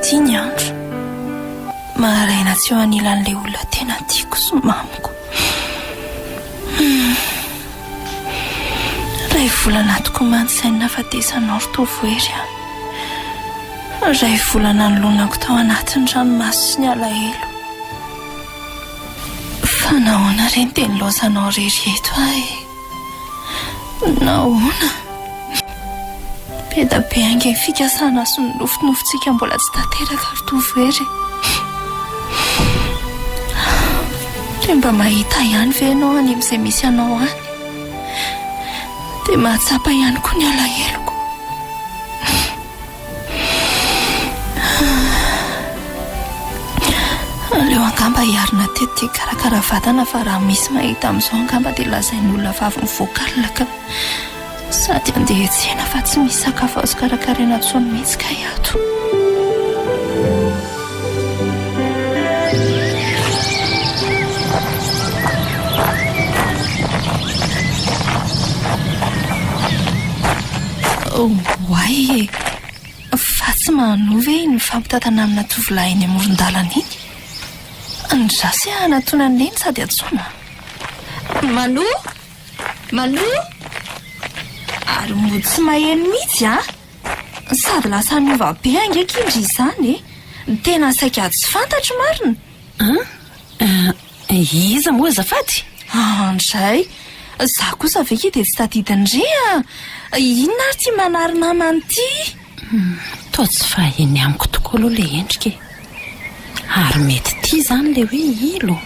ity ny andro. Maraina tsy eo anilan'ilay olona tena tiako sy mamiko. Hum. Iray volana tokoa mantsy izay nahafatesanao ry Tovohery a. Iray volana nilonako tao anatin'ny ranomaso sy ny alahelo. Fa nahoana re no dia nilaozanao irery eto aho e? Nahoana? Be dia be ange ny fikasana sy ny nofinofintsika mbola tsy tanteraka ry Tovohery e. Dia mba mahita ihany ve ianao any amin'izay misy anao any? Dia mahatsapa ihany koa ny alaheloko. Aleo angamba hiarina tetika hikarakara vatana fa raha misy mahita amin'izao angamba dia lazain'olona fa avy nivoaka alina ka. Sady andeha hiantsena fa tsy misy sakafo azo karakaraina intsony mihitsy kay ato. Oay e! Fa tsy mahanoa ve iny mifampitantana amina tovolahy eny amoron-dalana iny? Andraso aho hanatona an'i Neny sady antsoina. Manoa! Manoa! Ary mody tsy maheno mihitsy an! Sady lasa niova be ange akia ndry izany e! Tena saika tsy fantatro marina! An? Iza moa azafady? Andray! Za kosa ve ki dia tsy tadidin-dry a! Inona ary ity manary namana ity? Toa tsy fahiny amiko tokoa aloha ilay endrika e! Ary mety ity izany ilay hoe ilo?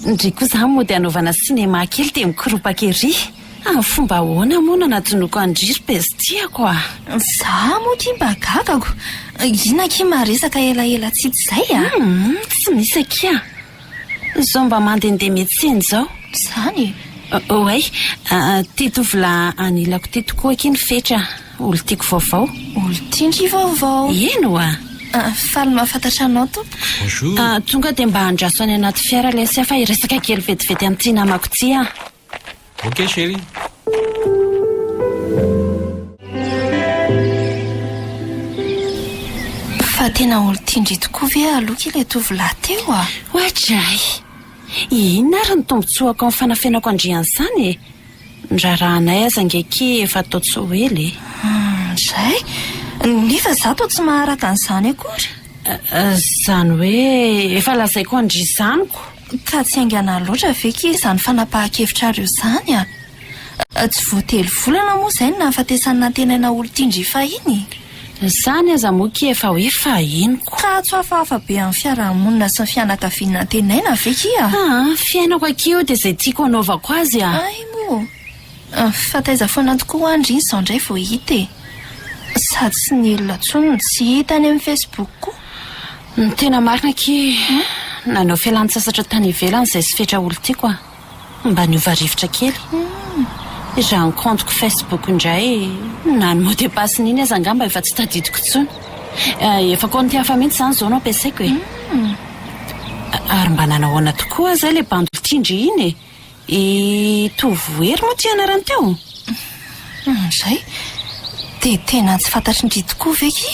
Ndry koa izany mody hanaovana sinema kely dia mikoropaka ery! Amin'ny fomba ahoana moa no nanadinoako an-dry ry Bestiako a? Za moa akia mba gagako! Inona akia maharesaka elaela tsy hita izay a? Humm, tsy misy akia! Izao mba mandehandeha miantsena izao. Izany e? Oay, ity tovolahy anilako ity tokoa akia ny Fetra, olon-tiako vaovao. Olon-tian-dry vaovao? Eny oa! Faly mahafantatra anao tompoko. Bonjour. Tonga dia mba andraso any anaty fiara lesy aho fa hiresaka kely vetivety amin'ity namako ity aho. Ok chérie. Fa tena olon-tian-dry tokoa ve aloha ilay tovolahy teo a? Oadray! Inona ary ny tombontsoako amin'ny fanafenako an-dry an'izany e? Ny raharahanay aza ange akia efa atao tsy ho ela e! Izay? Nefa izaho toa tsy maharaka an'izany akory. Izany hoe efa lazaiko an-dry izany ko! Ka tsy haingana loatra ve ki izany fanapahan-kevitrareo izany a? Tsy vao telo volana moa izay no nahafatesan'i Nantenaina olon-tian-dry fahiny? Izany aza moa ki efa hoe fahiny ko. Ka tsy hafahafa be amin'ny fiarahamonina sy ny fianakavian'i Nantenaina ve ki a? Aa, fiainako akia io dia izay tiako hanaovako azy a! Hay moa! Fa taiza foana tokoa hoa ndry izao indray vao hita e! Sady tsy nielina intsony no tsy hita any amin'ny Facebook koa. Ny tena marina akia, nanao fialan-tsasatra tany ivelany izay sy Fetra olon-tiako a! Mba niova rivotra kely. Raha ny compte-ko Facebook indray, na ny mot de passe-ny iny aza angamba efa tsy tadidiko intsony. Efa compte hafa mihitsy izany izao no ampiasaiko e! Ary mba nanahoana tokoa aza ilay bandy olon-tian-dry iny e? I Tovohery moa ty anarany teo? Izay? Dia tena tsy fantatry ndry tokoa ve ki?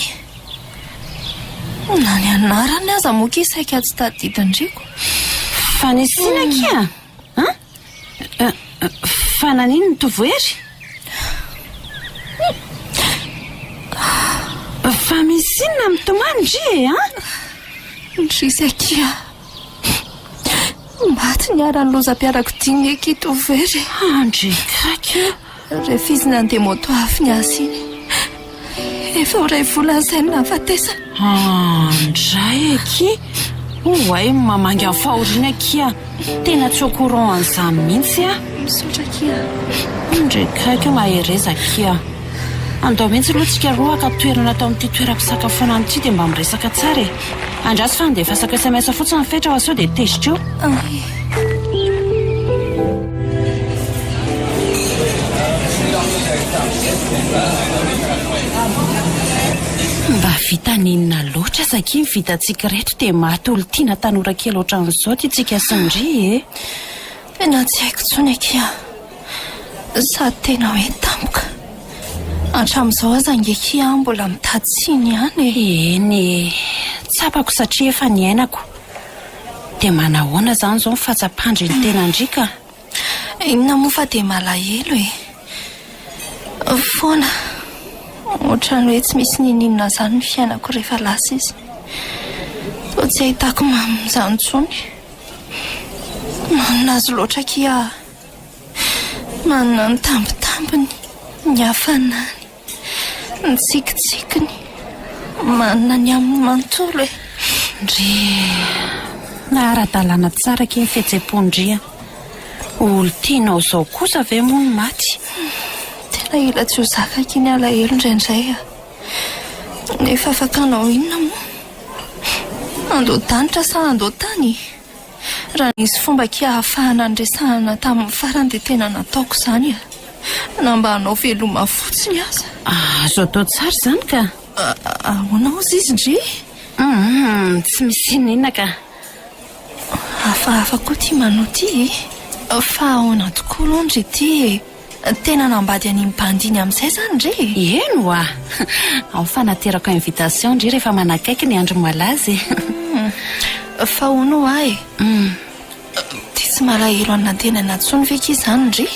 Na ny anarany aza moa ki saika tsy tadidin-dry ko. Fa nisy inona akia? An? Fa naninona i Tovohery? Fa misy inona mitomany ndry e an? Ndrisy akia. Maty niharan'ny lozam-piarakodia ny eky Tovohery e. Andry kaiky io. Rehefa izy nandeha moto avy niasa iny. Efa ho iray volana izay no nahafatesany. Andray akia. Oay, mamangy amin'ny fahoriana akia. Tena tsy au courant an'izany mihitsy aho. Misaotra akia. Andry kaiky io, mahereza akia. Andao mihitsy aloha tsika roa haka toerana ato amin'ity toeram-pisakafoanana ity dia mba miresaka tsara e. Andraso fa andefasako sms fotsiny ny fetra fa sao dia tezitra eo. Mba vita n'inona loatra aza akia ny vitantsika ireto dia maty olon-tiana tanora kely ohatran'izao ity tsika sy ny ry e. Tena tsy haiko intsony akia. Sady tena hoe tampoka. Hatramin'izao aza ange akia aho mbola mitady tsiny ihany e. Eny e, tsapako satria efa niainako. Dia manahoana izany izao ny fahatsapan-dry ny tenan-dry ka? Inona moa fa dia malahelo e. Foana. Ohatran'ny hoe tsy misy n'inon'inona izany ny fiainako rehefa lasa izy. Toa tsy ahitako mamy izany intsony. Manina azy loatra akia aho. Manina ny tambitambiny, ny hafanany, ny tsikitsikiny. Manina ny aminy manontolo e. Ndry. Ara-dalàna tsara akia ny fihetseham-pon-dry a. Olon-tianao izao kosa ve moa no maty? Tena ela tsy ho zaka akia ny alahelo indraindray a. Nefa afaka hanao inona moa? Handoa-danitra sa handoa tany? Raha nisy fomba akia ahafahana niresahana tamin'ny farany dia tena nataoko izany e. Na mba hanao veloma fotsiny aza. Azo atao tsara izany ka. Ahoana hozy izy ndry? Humm, tsy misy inona ka. Hafahafa koa ity Mano ity e. Fa ahoana tokoa aloha ndry ity e? Tena hanambady an'iny bandy iny amin'izay izany ndry e? Eny oa! Ao fanaterako invitation ndry rehefa manakaiky ny andro malaza e. Fa hono hoa e? Dia tsy malahelo an'i Nantenaina intsony ve akia izany ndry?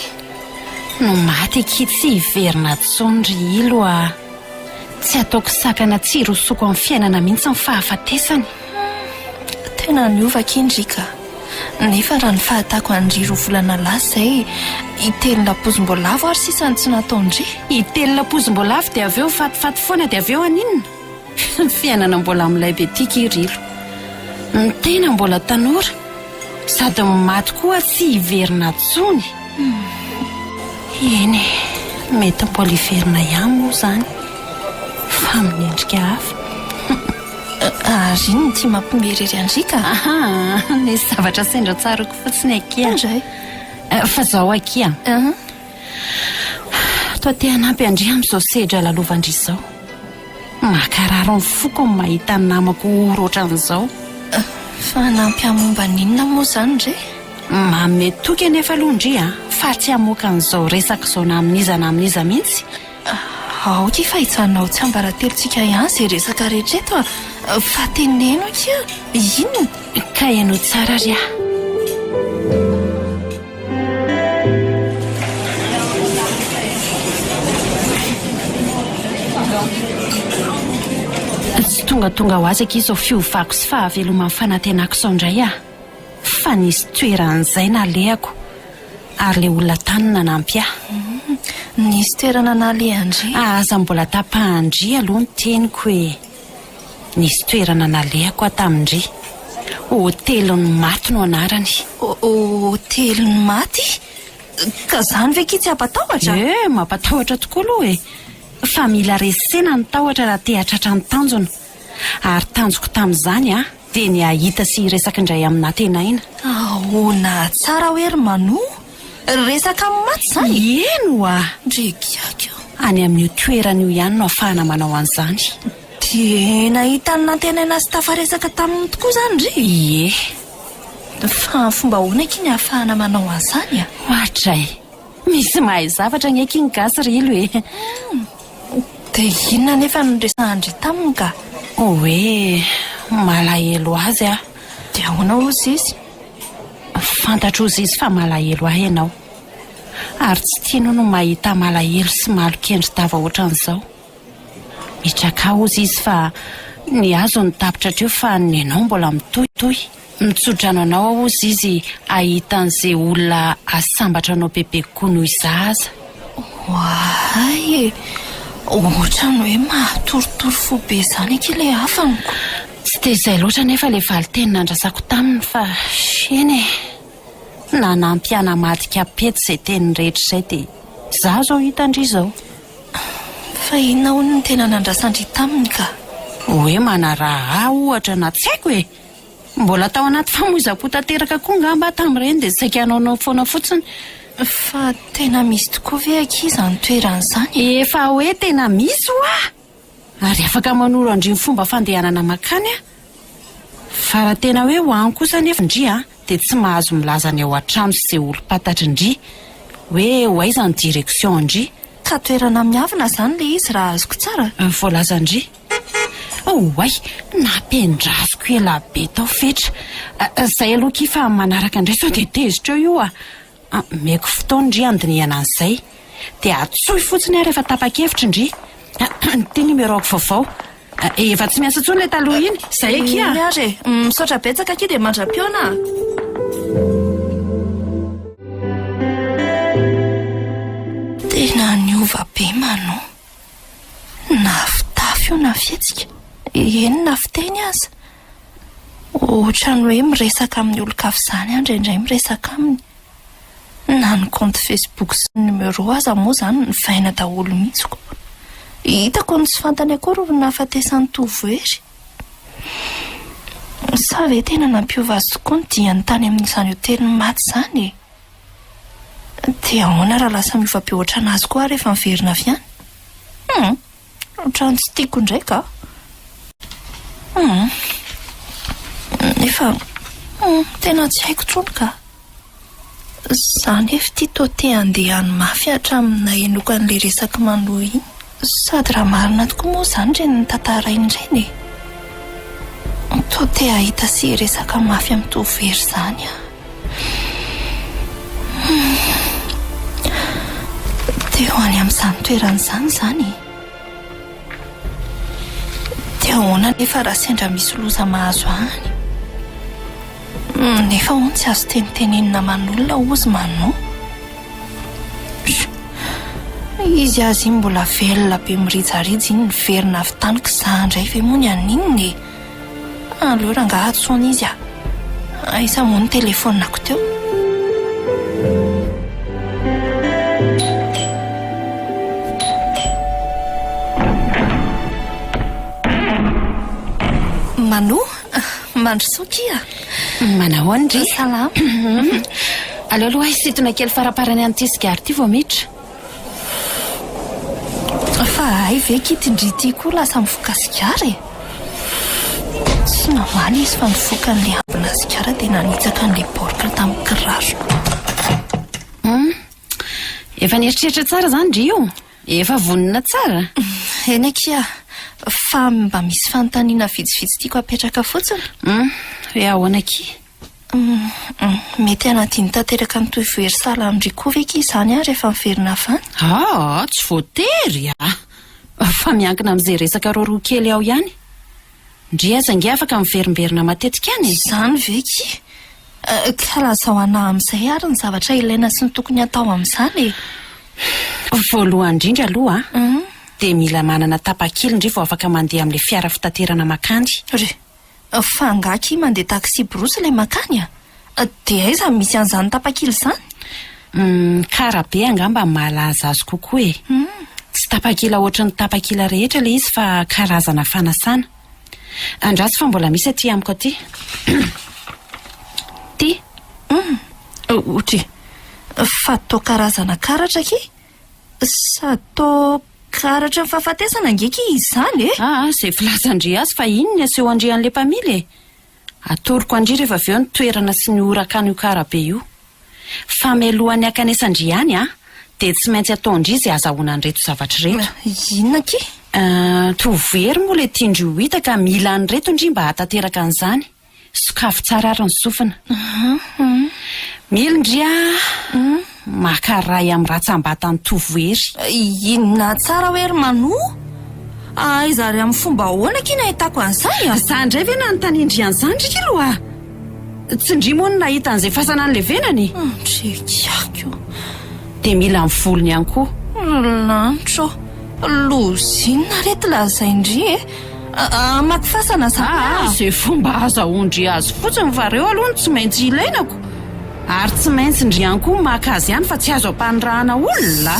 No maty akia tsy hiverina intsony ry Ilo a! Tsy ataoko sakana tsy hirosoako amin'ny fiainana mihitsy ny fahafatesany. Tena niova akia ndry ka. Nefa raha ny fahatako an-dry roa volana lasa izay, hitelina pozim-boalavo ary sisa no tsy nataon-dry. Hitelina pozim-boalavo dia avy eo fatifaty foana dia avy eo haninona? Ny fiainana mbola milay be ty ki ry Ilo. Ny tena mbola tanora. Sady ny maty koa tsy hiverina tsony. Eny e, mety mbola hiverina ihany moa izany fa amin'ny endrika hafa. Ary inona ity mampimerery an-dry ka? Aha, nisy zavatra sendra tsaroako fotsiny akia. Indray. Fa izao akia. Toa te hanampy an-dry amin'izao sedra lalovan-dry izao. Mankarary ny foko ny mahita ny namako ory ohatran'izao. Fa hanampy ahy momba ny inona moa izany re? Manome toky anefa aloha ndry a, fa tsy hamoaka an'izao resaka izao na amin'iza na amin'iza mihitsy. Aoka fa hijanona ho tsiambaratelontsika ihany izay resaka rehetra eto a! Fa teneno akia, inona? Ka henoy tsara ary aho. Tsy tongatonga ho azy akia izao fiovako sy fahaveloman'ny fanantenako izao indray aho. Fa nisy toeran'izay nalehako ary ilay olona tany no nanampy ahy. Nisy toerana nalehan-dry? Aza mbola tapahan-dry aloha ny teniko e! Nisy toerana nalehako aho tamin-dry. Hotelin'ny maty no anarany. Hotelin'ny maty? Ka izany ve akia tsy hampatahotra? Eh, mampatahotra tokoa aloha e! Fa mila resena ny tahotra raha te hahatratra ny tanjona. Ary tanjoko tamin'izany an, dia ny hahita sy hiresaka indray amin'i Nantenaina. Ahoana tsara hoe ry Mano? Resaka amin'ny maty izany? Eny oa! Ndry giaka. Any amin'io toerana io ihany no ahafahana manao an'izany. Dia nahita an'i Nantenaina sy tafaresaka taminy tokoa izany ndry? Ie. Fa amin'ny fomba ahoana akia ny ahafahana manao an'izany a? Oadray! Misy mahay zavatra anie akia ny gasy ry Ilo e! Dia inona anefa no niresahan-dry taminy ka? Hoe malahelo azy aho. Dia ahoana hozy izy? Fantatro hozy izy fa malahelo ahy ianao. Ary tsy tiany hono ny mahita ahy malahelo sy malon-kendry tava ohatran'izao. Mitraka hozy izy fa ny azy no tapitra hatreo fa ny anao mbola mitohitohy. Mitsodrano anao aho hozy izy hahita an'izay olona hahasambatra anao bebe kokoa noho izaho aza. Oay e! Ohatran'ny hoe mahatorotoro fo be izany akia ilay hafaniko. Tsy dia izay loatra anefa ilay valinteny nandrasako taminy fa eny e! Nanampy ahy namadika pejy izay teny rehetra izay dia izaho izao hitan-dry izao. Fa inona hono no tena nandrasan-dry taminy ka? Hoe manaraha ahy ohatra na tsy haiko e! Mbola tao anaty famoizam-po tanteraka koa angamba aho tamin'ireny dia saika hanaonao foana fotsiny. Fa tena misy tokoa ve akia izany toerana izany e? Efa hoe tena misy hoa! Ary afaka manoro an-dry ny fomba fandehanana mankany aho. Fa raha tena hoe ho any kosa anefa ndry an, dia tsy mahazo milaza ny ao an-trano sy izay olom-pantatry ndry hoe ho aiza ny direction ndry. Ka toerana miavina izany ilay izy raha azoko tsara? Voalazan-dry. Oay! Nampiandrasiko ela be tao Fetra. Izay aloha akia fa manaraka indray sao dia tezitra eo io a! Omeko fotoana ndry handinihana an'izay. Dia antsoy fotsiny aho rehefa tapa-kevitra ndry. Ity numéro-ko vaovao. Efa tsy miasa intsony ilay taloha iny. Izay akia a! Eny ary e! Misaotra betsaka akia dia mandra-pihaona a! Tena niova be Manon. Na fitafy io na fihetsika, eny na fiteny aza. Ohatran'ny hoe miresaka amin'ny olon-kafa izany aho indraindray miresaka aminy. Na ny compte Facebook sy ny numéro aza moa izany novaina daholo mihitsy ko. Hitako ny tsy fantany akory ny nahafatesan'i Tovohery. Sa ve tena nampiova azy tokoa ny diany tany amin'izany hotelin'ny maty izany e? Dia ahoana raha lasa miova be ohatran'azy koa aho rehefa miverina avy any? Hum! Ohatran'ny tsy tiako indray ka! Hum! Nefa hum! Tena tsy haiko intsony ka! Za nefa ity toa te handeha any mafy hatramin'ny nahenoako an'ilay resak'i Manoa iny. Sady raha marina tokoa moa izany ireny notantarainy ireny e! Toa te hahita sy hiresaka mafy amin'i Tovohery izany aho. Hum. Te ho any amin'izany toerana izany izany e! Dia ahoana anefa raha sendra misy loza mahazo ahy any? Nefa hono tsy azo tenitenenina aman'olona hozy Manon. Izy aza iny mbola velona be mirijarija iny niverina avy tany k'izaho indray ve moa ny haninona e? Aleo rangaha antsoina izy a! Aiza moa ny telefaoniko teo? Mano, mandrosoa kia. Manahoana ndry? Salama. Aleo aloha hisintona kely faraparany an'ity sigara ity vao miditra. Fa hay ve kity ndry ity koa lasa mifoka sigara e? Tsy namaly izy fa nifoka an'ilay ambina sigara dia nanitsaka an'ilay baoritra tamin'ny kirarony. Hum, efa nieritreritra tsara izany ndry io? Efa vonona tsara? Eny akia, fa mba misy fanontaniana vitsivitsy tiako hapetraka fotsiny. Hum, hoe ahoana akia? Mety hanadino tanteraka ny tohivohery sahala amin-dry koa ve akia izany aho rehefa miverina avy any? Aa, tsy voatery a! Fa miankina amin'izay resaka roaroa kely ao ihany. Ndry aza ange afaka miverimberina matetika any e! Izany ve akia? Ka lazao anà amin'izay ary ny zavatra ilaina sy ny tokony hatao amin'izany e! Voalohany indrindra aloha dia mila manana tapakila ndry vao afaka mandeha amin'ilay fiara fitaterana makany. Re, Fa angaha akia mandeha taxi-brousse ilay makany a? Dia aiza no misy an'izany tapakila izany? Humm, kara be angamba no mahalaza azy kokoa e! Tsy tapakila ohatry ny tapakila rehetra ilay izy fa karazana fanasana. Andraso fa mbola misy aty amiko aty. Ty. Humm, otry. Fa toa karazana karatra akia? Sady toa karatry ny fahafatesana ange akia izy izany e! Aa, izay filazan-dry azy fa iny ny aseho an-dry an'ilay mpamily e! Atoroko an-dry rehefa avy eo ny toerana sy ny ora hakana io karabe io. Fa mialohan'ny hankanesan-dry any an, dia tsy maintsy ataon-dry izay azahoana an'ireto zavatra ireto. Inona akia? Torohery moa ilay tian-dry ho hita ka mila an'ireto ndry mba hahatanteraka an'izany. Sokafy tsara ary ny sofina. Mily ndry a! Maka ray amin'ny ratsambatan'i Tovohery. Inona tsara hoe ry Manoa? Aiza ary amin'ny fomba ahoana akia nahitako an'izany a? Za indray ve nanontanian-dry an'izany ry kilo a? Tsy ndry moa no nahita an'izay fasana nilevenany e? Ndrekiako. Dia mila ny volony ihany koa. Ry lanitra ô! Loza inona re ty lazain-dry e? Hamaky fasana izany aho. Aa, izay fomba ahazahoan-dry azy fotsiny fa ireo aloha no tsy maintsy ilainako. Ary tsy maintsy ndry ihany koa maka azy ihany fa tsy azo ampanirahana olona.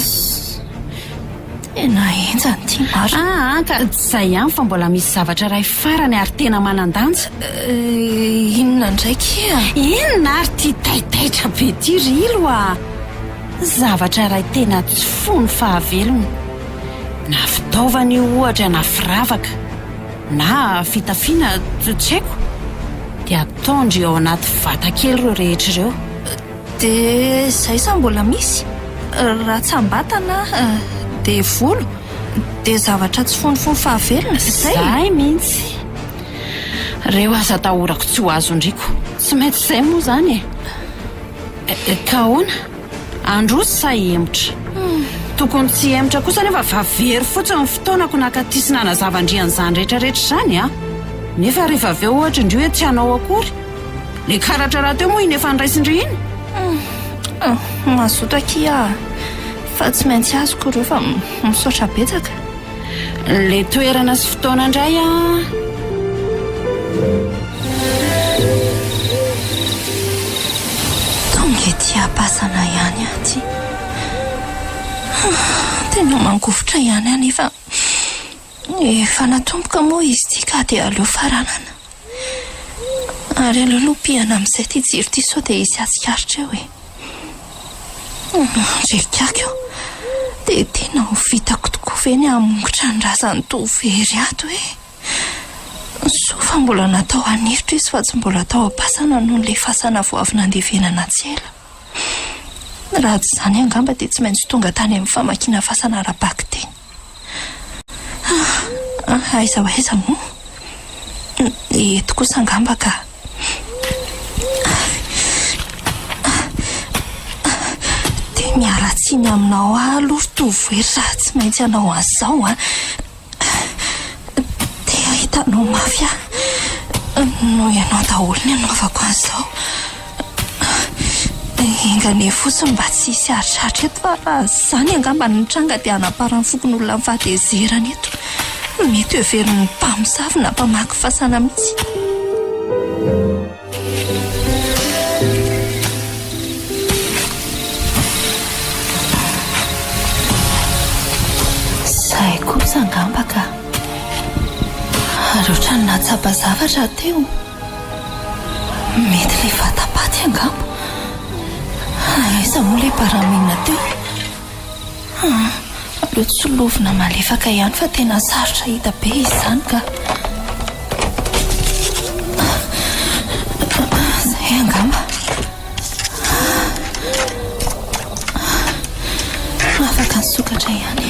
Tena henjana ity marina. Aa, ka tsy izay ihany fa mbola misy zavatra iray farany ary tena manan-danja. Inona indray kia? Inona ary ity taitaitra be ity ry Ilo a! Zavatra iray tena tsy fony fahavelony. Na fitaovana io ohatra na firavaka na fitafiana tsy haiko. Dia ataon-dry ao anaty vata kely ireo rehetra ireo. Dia izay sa mbola misy? Ratsambatana? Dia volo, dia zavatra tsy fony fony fahavelona, izay? Izay mihitsy. Ireo aza atahorako tsy ho azon-driko. Tsy maintsy izay moa izany e. Ka ahoana? Handroso sa hihemotra? Tokony tsy hihemotra kosa anefa fa very fotsiny ny fotoanako nakaty sy nanazava an-dry an'izany rehetra rehetra izany an! Nefa rehefa avy eo ohatra ndry hoe tsy hanao akory? Ilay karatra rahateo moa iny efa noraisin-dry iny? Mazoto akia aho fa tsy maintsy azoko ireo fa misaotra betsaka. Ilay toerana sy fotoana indray an! Tonga ety am-pasana ihany aho ity. Tena mangovitra ihany aho nefa efa natomboka moa izy ity ka dia aleo faranana. Ary aleo lopihana amin'izay ity jiro ity sao dia hisy hahatsikaritra eo e. Andriakako ô! Dia tena ho vitako tokoa ve ny hamongotra ny razan'i Tovohery ato e? Soa fa mbola natao hanefitra izy fa tsy mbola tao am-pasana noho ilay fasana vao avy nandevenana tsy ela. Raha tsy izany angamba dia tsy maintsy tonga tany amin'ny famakiana fasana ara-bakiteny. Ah, aiza ho aiza moa? Eto kosa angamba ka. Dia miala tsiny aminao aho aloha ry Tovohery raha tsy maintsy hanao an'izao an. Te hahita anao mafy aho. Noho ianao daholo ny anaovako an'izao. Enga anie fotsiny mba tsy hisy haritraritra eto fa raha izany angamba no mitranga dia hanamparan'ny fokonolona ny fahatezerany eto. Mety heverin'ny mpamosavy na mpamaky fasana mihitsy. Izay kosa angamba ka. Ary ohatran'ny nahatsapa zavatra aho teo. Mety ilay vata-paty angamba. Aiza moa ilay baramina teo? Aleo tsilovina malefaka ihany fa tena sarotra hita be izy izany ka. Izay angamba. Afaka nisokatra ihany.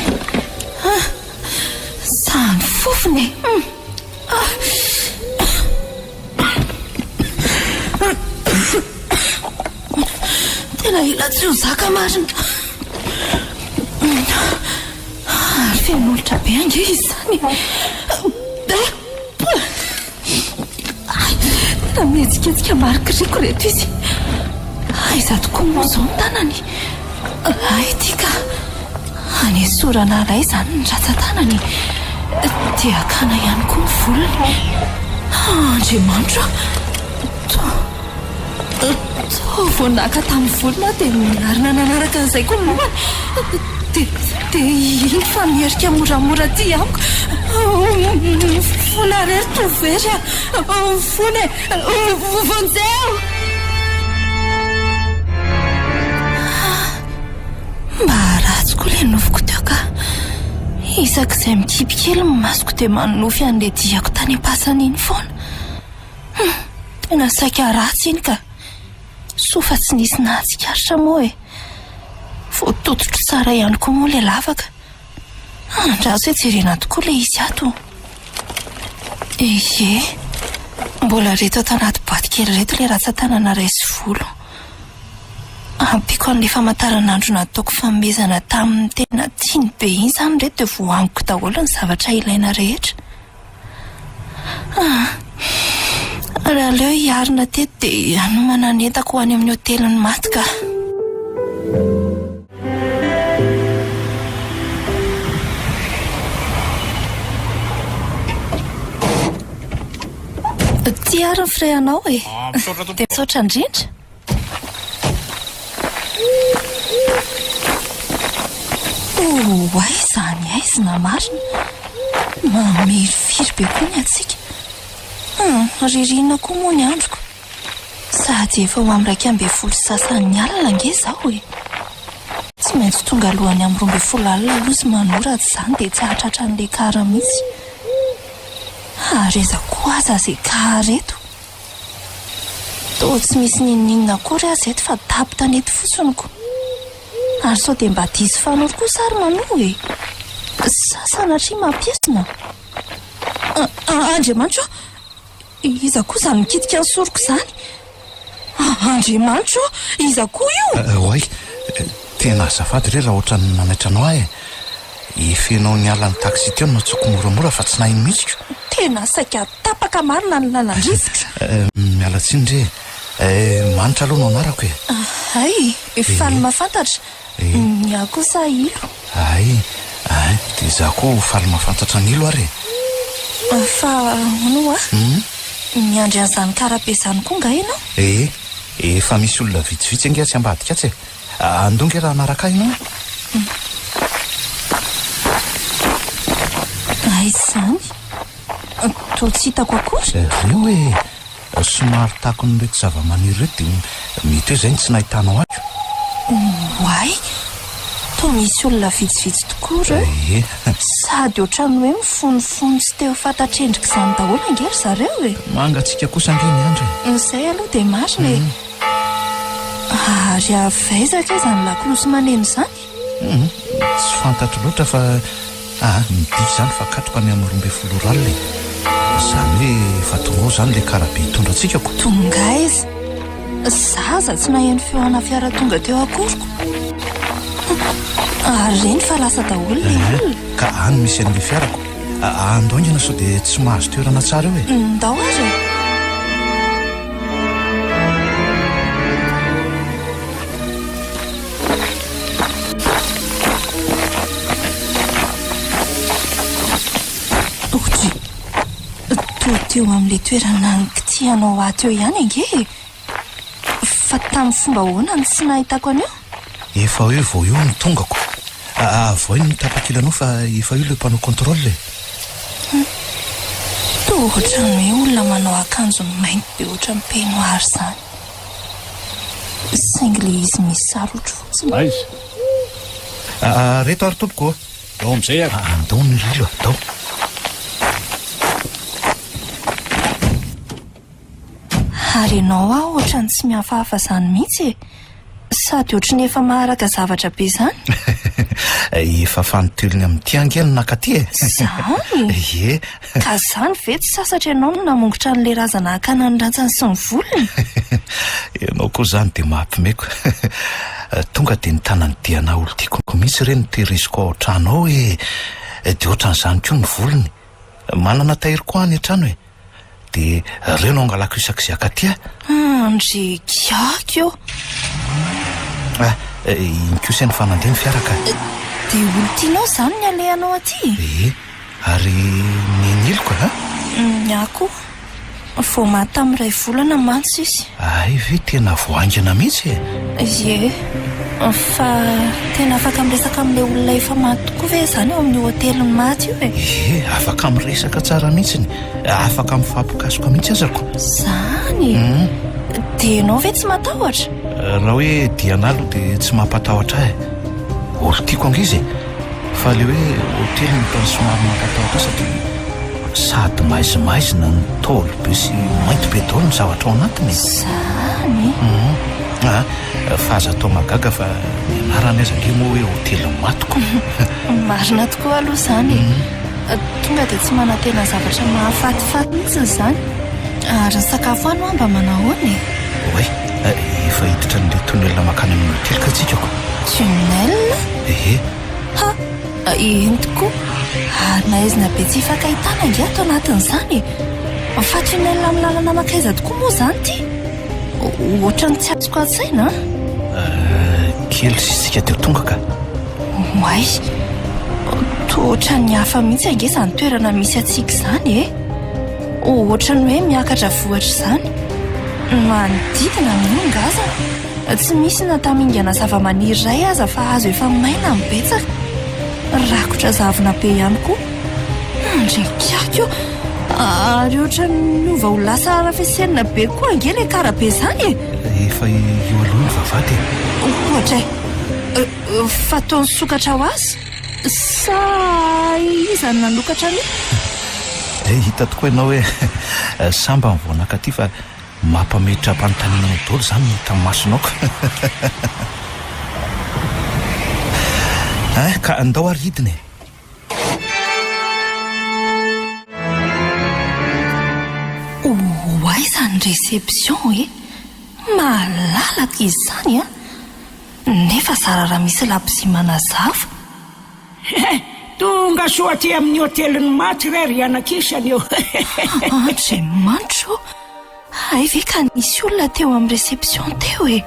Sahan'ny fofona e! Tena ela tsy ho zaka marina. Ary feno molotra be ange izy izany e. Tena mihetsiketsika marikoriko ireto izy. Aiza tokoa moa izao ny tanany? Hay ity ka. Hanesorana iray izany ny ratsan-tanany dia hakana ihany koa ny volony. Andriamanitro a! Toa, toa vao naka tamin'ny volony aho dia niarina nanaraka an'izay koa ny lohany. Dia, dia iny fa miherika moramora aty amiko. Mifona re ry Tovohery a! Mifona e! Vonjeo! Mba ratsy koa ilay nofiko teo ka. Isak'izay mikipy kely ny masoko dia manonofy an'ilay diako tany am-pasana iny foana. Hum, tena saika ratsy iny ka. Soa fa tsy nisy nahatsikaritra moa e. Voatototro tsara ihany koa moa ilay lavaka. Andraso hoe jerena tokoa ilay izy ato. Ie, mbola reto ato anaty boaty kely ireto ilay ratsan-tanana iray sy volo. Ampiako an'ilay famantaranandro nataoko fanomezana tamin'ny tena tiany be iny izany ireto dia voaangoko daholo ny zavatra ilaina rehetra. Ah, raha aleo hiarina teto dia hanomana ny entako ho any amin'ny hotelin'ny maty ka. Ity ary ny frais anao e. Ah, misaotra tompoko. Dia misaotra indrindra. Oh, aiza ny aizina marina? Mamirifiry be koa ny hatsiaka. Hum, ririnina koa moa ny androko. Sady efa ho amin'ny 11 sy sasany alina ange izao e. Tsy maintsy tonga alohan'ny amin'ny 12 alina aloha izy manoa raha tsy izany dia tsy hahatratra an'ilay car mihitsy. Ary aiza koa aza izay car eto? Toa tsy misy n'inon'inona akory aza eto fa tapo tanety fotsiny ko. Ary sao dia mba diso fanoro kosa ary Manoa e? Sa sanatria mampiesona? Andriamanitra ô! Iza koa izany mikitika ny soroko izany? Andriamanitra ô! Iza koa io? Oay! Tena azafady re raha ohatran'ny nanaitra anao aho e! Efa ianao niala ny taxi teo no nantsoiko moramora fa tsy naheno mihitsy ko! Tena saika tapaka marina ny lalan-drivotra! Miala tsiny re e! Manitra aloha no anarako e! Hay! Faly mahafantatra! Ny ahy kosa Ilo. Hay! Hay! Dia izaho koa faly mahafantatra an'Ilo ary e! Fa hono hoa? Miandry an'izany karape izany koa angaha ianao? Ee, efa misy olona vitsivitsy ange atsy ambadika atsy e! Andao ange raha hanaraka ahy ianao e! Aiza izany? Toa tsy hitako akory. Ireo e! Somary takon'ireto zavamaniry ireto dia mety hoe izay no tsy nahitanao ahy ko. Oay! Toa misy olona vitsivitsy tokoa ireo. Ie. Sady ohatran'ny hoe mifonofono tsy te ho fantatr'endrika izany daholo ange ry zareo e! Mangatsiaka kosa ange ny andro e! Izay aloha dia marina e! Ary avy aiza kay izany lakolosy maneno izany? Hum, tsy fantatro loatra fa aa, midika izany fa katroka any amin'ny 12 ora alina e! Izany hoe efa tonga ao izany ilay karabe hitondra antsika ko! Tonga aiza? Za aza tsy naheno feo ana fiara tonga teo akory ko! Ary reny fa lasa daholo ilay olona. Ka any misy an'ilay fiarako. Andao haingana sao dia tsy mahazo toerana tsara eo e! Ndao ary e! Ohatry, toa teo amin'ilay toerana nikitihanao ahy teo ihany ange e! Fa tamin'ny fomba ahoana no tsy nahitako an'io? Efa hoe vao io no tongako. Avohay ny tapakilanao fa efa io ilay mpanao contrôle e! Hum, toa ohatran'ny hoe olona manao akanjo mainty be ohatran'ny peignoir izany. Saingy ilay izy misy sarotro fotsiny. Aiza? Reto ary tompoko ô! Ndao amin'izay ary. Andao ny rilo a, ndao. Ary ianao aho ohatran'ny tsy mihafahafa izany mihitsy e! Sady ohatry ny efa maharaka zavatra be izany. Efa fanintelony amin'ity ange no naka aty e! Izany? Ie. Ka izany ve tsy sasatra ianao no namongotra an'ilay razana hakana ny rantsany sy ny volony? Ianao koa izany dia mampimeko. Tonga dia ny tanan'i Diana olon-tiako mihitsy re no tehiriziko ao an-trano ao e! Dia ohatran'izany koa ny volony. Manana tahiry koa aho any an-trano e! Dia reo no angalako isak'izay akaty a! Andry kiaky ô! Ah, iny kosa ny fa nandeha ny fiara ka! Dia olon-tianao izany ny alehanao aty? Ie, ary neniloko a! Ny ahy koa. Vao maty tamin'ny iray volana mantsy izy. Hay ve tena vao haingana mihitsy e! Ie, fa tena afaka miresaka amin'ilay olona efa maty tokoa ve izany ao amin'io hotelin'ny maty io e? Ie, afaka miresaka tsara mihitsiny, afaka mifampikasoka mihitsy aza ko. Izany? Dia ianao ve tsy matahotra? Raha hoe Diana aloha dia tsy mampatahotra ahy e. Olon-tiako ange izy e. Fa ilay hoe hotely no tena somary mampatahotra ahy satria sady maizimaizina no ntaolo be sy mainty be daholo ny zavatra ao anatiny e. Izany? Hum. Ah, fa aza atao mahagaga fa ny anarany aza ange moa hoe hotely matiko. Marina tokoa aloha izany e. Tonga dia tsy manantena zavatra mahafatifaty mihitsy izany. Ary ny sakafo any hoa mba manahoana e? Oay, efa hiditra an'ilay tunnel mankany amin'ny hotely kay tsika ko. Tunnel? Ehe. Ha! Eny tokoa. Ary maizina be tsy hifankahitana ange ato anatin'izany e! Fa tunnel amin'ny lalana mankaiza tokoa moa izany ity? Ohatran'ny tsy azoko an-tsaina an! Kely sisa isika dia ho tonga ka. Oay! Toa ohatran'ny hafa mihitsy ange izany toerana misy antsika izany e! Ohatran'ny hoe miakatra vohitra izany. Manodidina no ngazana. Tsy misy na tamingana zavamaniry iray aza fa hazo efa maina no betsaka. Rakotra zavona be ihany koa. Andriakiaky ô! Ary ohatran'ny niova ho lasa arafesenina be koa ange ilay karabe izany e! Efa eo aloha ny vavahady e! Ohatra e! Fa toa nisokatra ho azy? Sa iza no nanokatra an'io? Hita tokoa ianao hoe sambany vao nankaty fa Mampametra-panontaniana anao daholo izany ny hita masonao ka. Hein, ka andao ary hidina e. Ho aiza ny réception e? Malalaka izany an! Nefa zara raha misy labozia manazava. He! Tonga soa aty amin'ny hotelin'ny maty re ry anakisany ô! Andriamanitra ô! Hay ve ka nisy olona teo amin'ny réception teo e!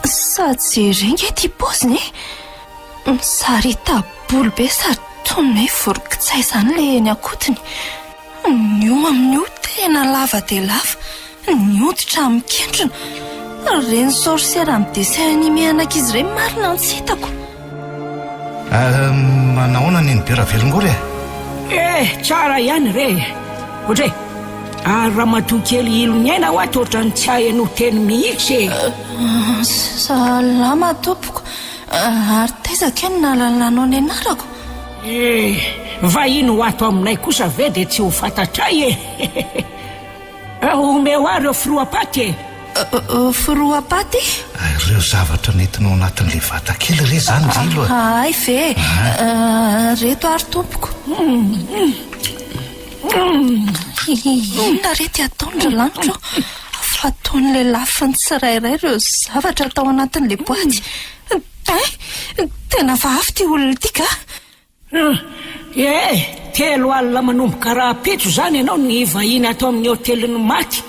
Sady jereo nge ity paoziny e! Misarita-bolo be sady toy ny hoe voro-kitsay izany ilay eny an-kotiny. Ny io amin'io tena lava dia lava, ny hoditra mikentrona. Ireny sorcière amin'ny dessin animé an'ankizy ireny marina no tsy hitako. Manahoana Nenibe Ravelongory e? Eh, tsara ihany re e! Ohatry e! Ary ramatoa kely Iloniaina hoa toa ohatran'ny tsy haheno teny mihitsy e! Salama tompoko, ary taiza kay no nahalalanao ny anarako? Eh, vahiny ho ato aminay kosa ve dia tsy ho fantatray e! Omeo ahy ireo firoa-paty e! Firoa-paty? Ireo zavatra nentinao anatin'ilay vata kely re izany ry Ilo a! Hay ve! Ireto ary tompoko. Inona re ity ataony ry lanitra ô? Fa ataon'ilay lafiny tsirairay ireo zavatra tao anatin'ilay boaty. Hein! Tena hafahafa ity olona ity ka! Eh! 30 manomboka rahampitso izany ianao no hivahiny ato amin'ny hotelin'ny maty.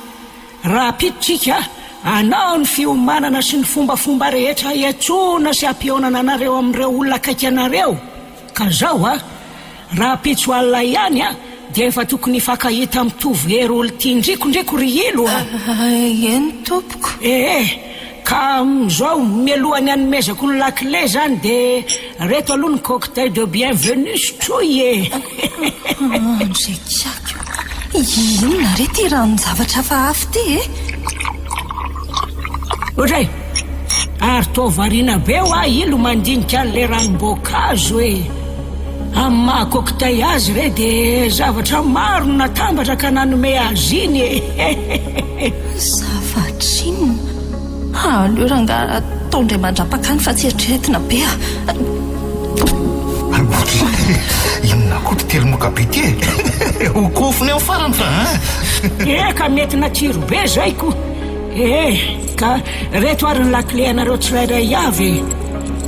Rahampitso tsika hanao ny fiomanana sy ny fombafomba rehetra hiantsoana sy hampihaonana anareo amin'ireo olona akaiky anareo. Ka zao a! Rahampitso alina ihany a! Dia efa tokony hifankahita mitovy hery olon-tiandrikondriko ry Ilo a! Eny tompoko. Ee, ka amin'izao, mialohan'ny hanomezako ny lakile izany dia reto aloha ny cocktail de bienvenue sotroy e! Andriakiako, inona re ity ranon-javatra hafahafa ity e? Ohatray! Ary toa variana be hoa Ilo mandinika an'ilay ranom-boankazo e! Amin'ny maha cocktail azy re dia zavatra maro no natambatra ka nanome azy iny e! Zavatra inona? Aleo rangaha atao indray mandrapaka any fa tsy eritreretina be a! Inona koa ity telimoka be ity e? Ho kofony amin'ny farany fa an! Eka mety natsiro be izay ko! Eh! Ka reto ary ny lakile anareo tsirairay avy e!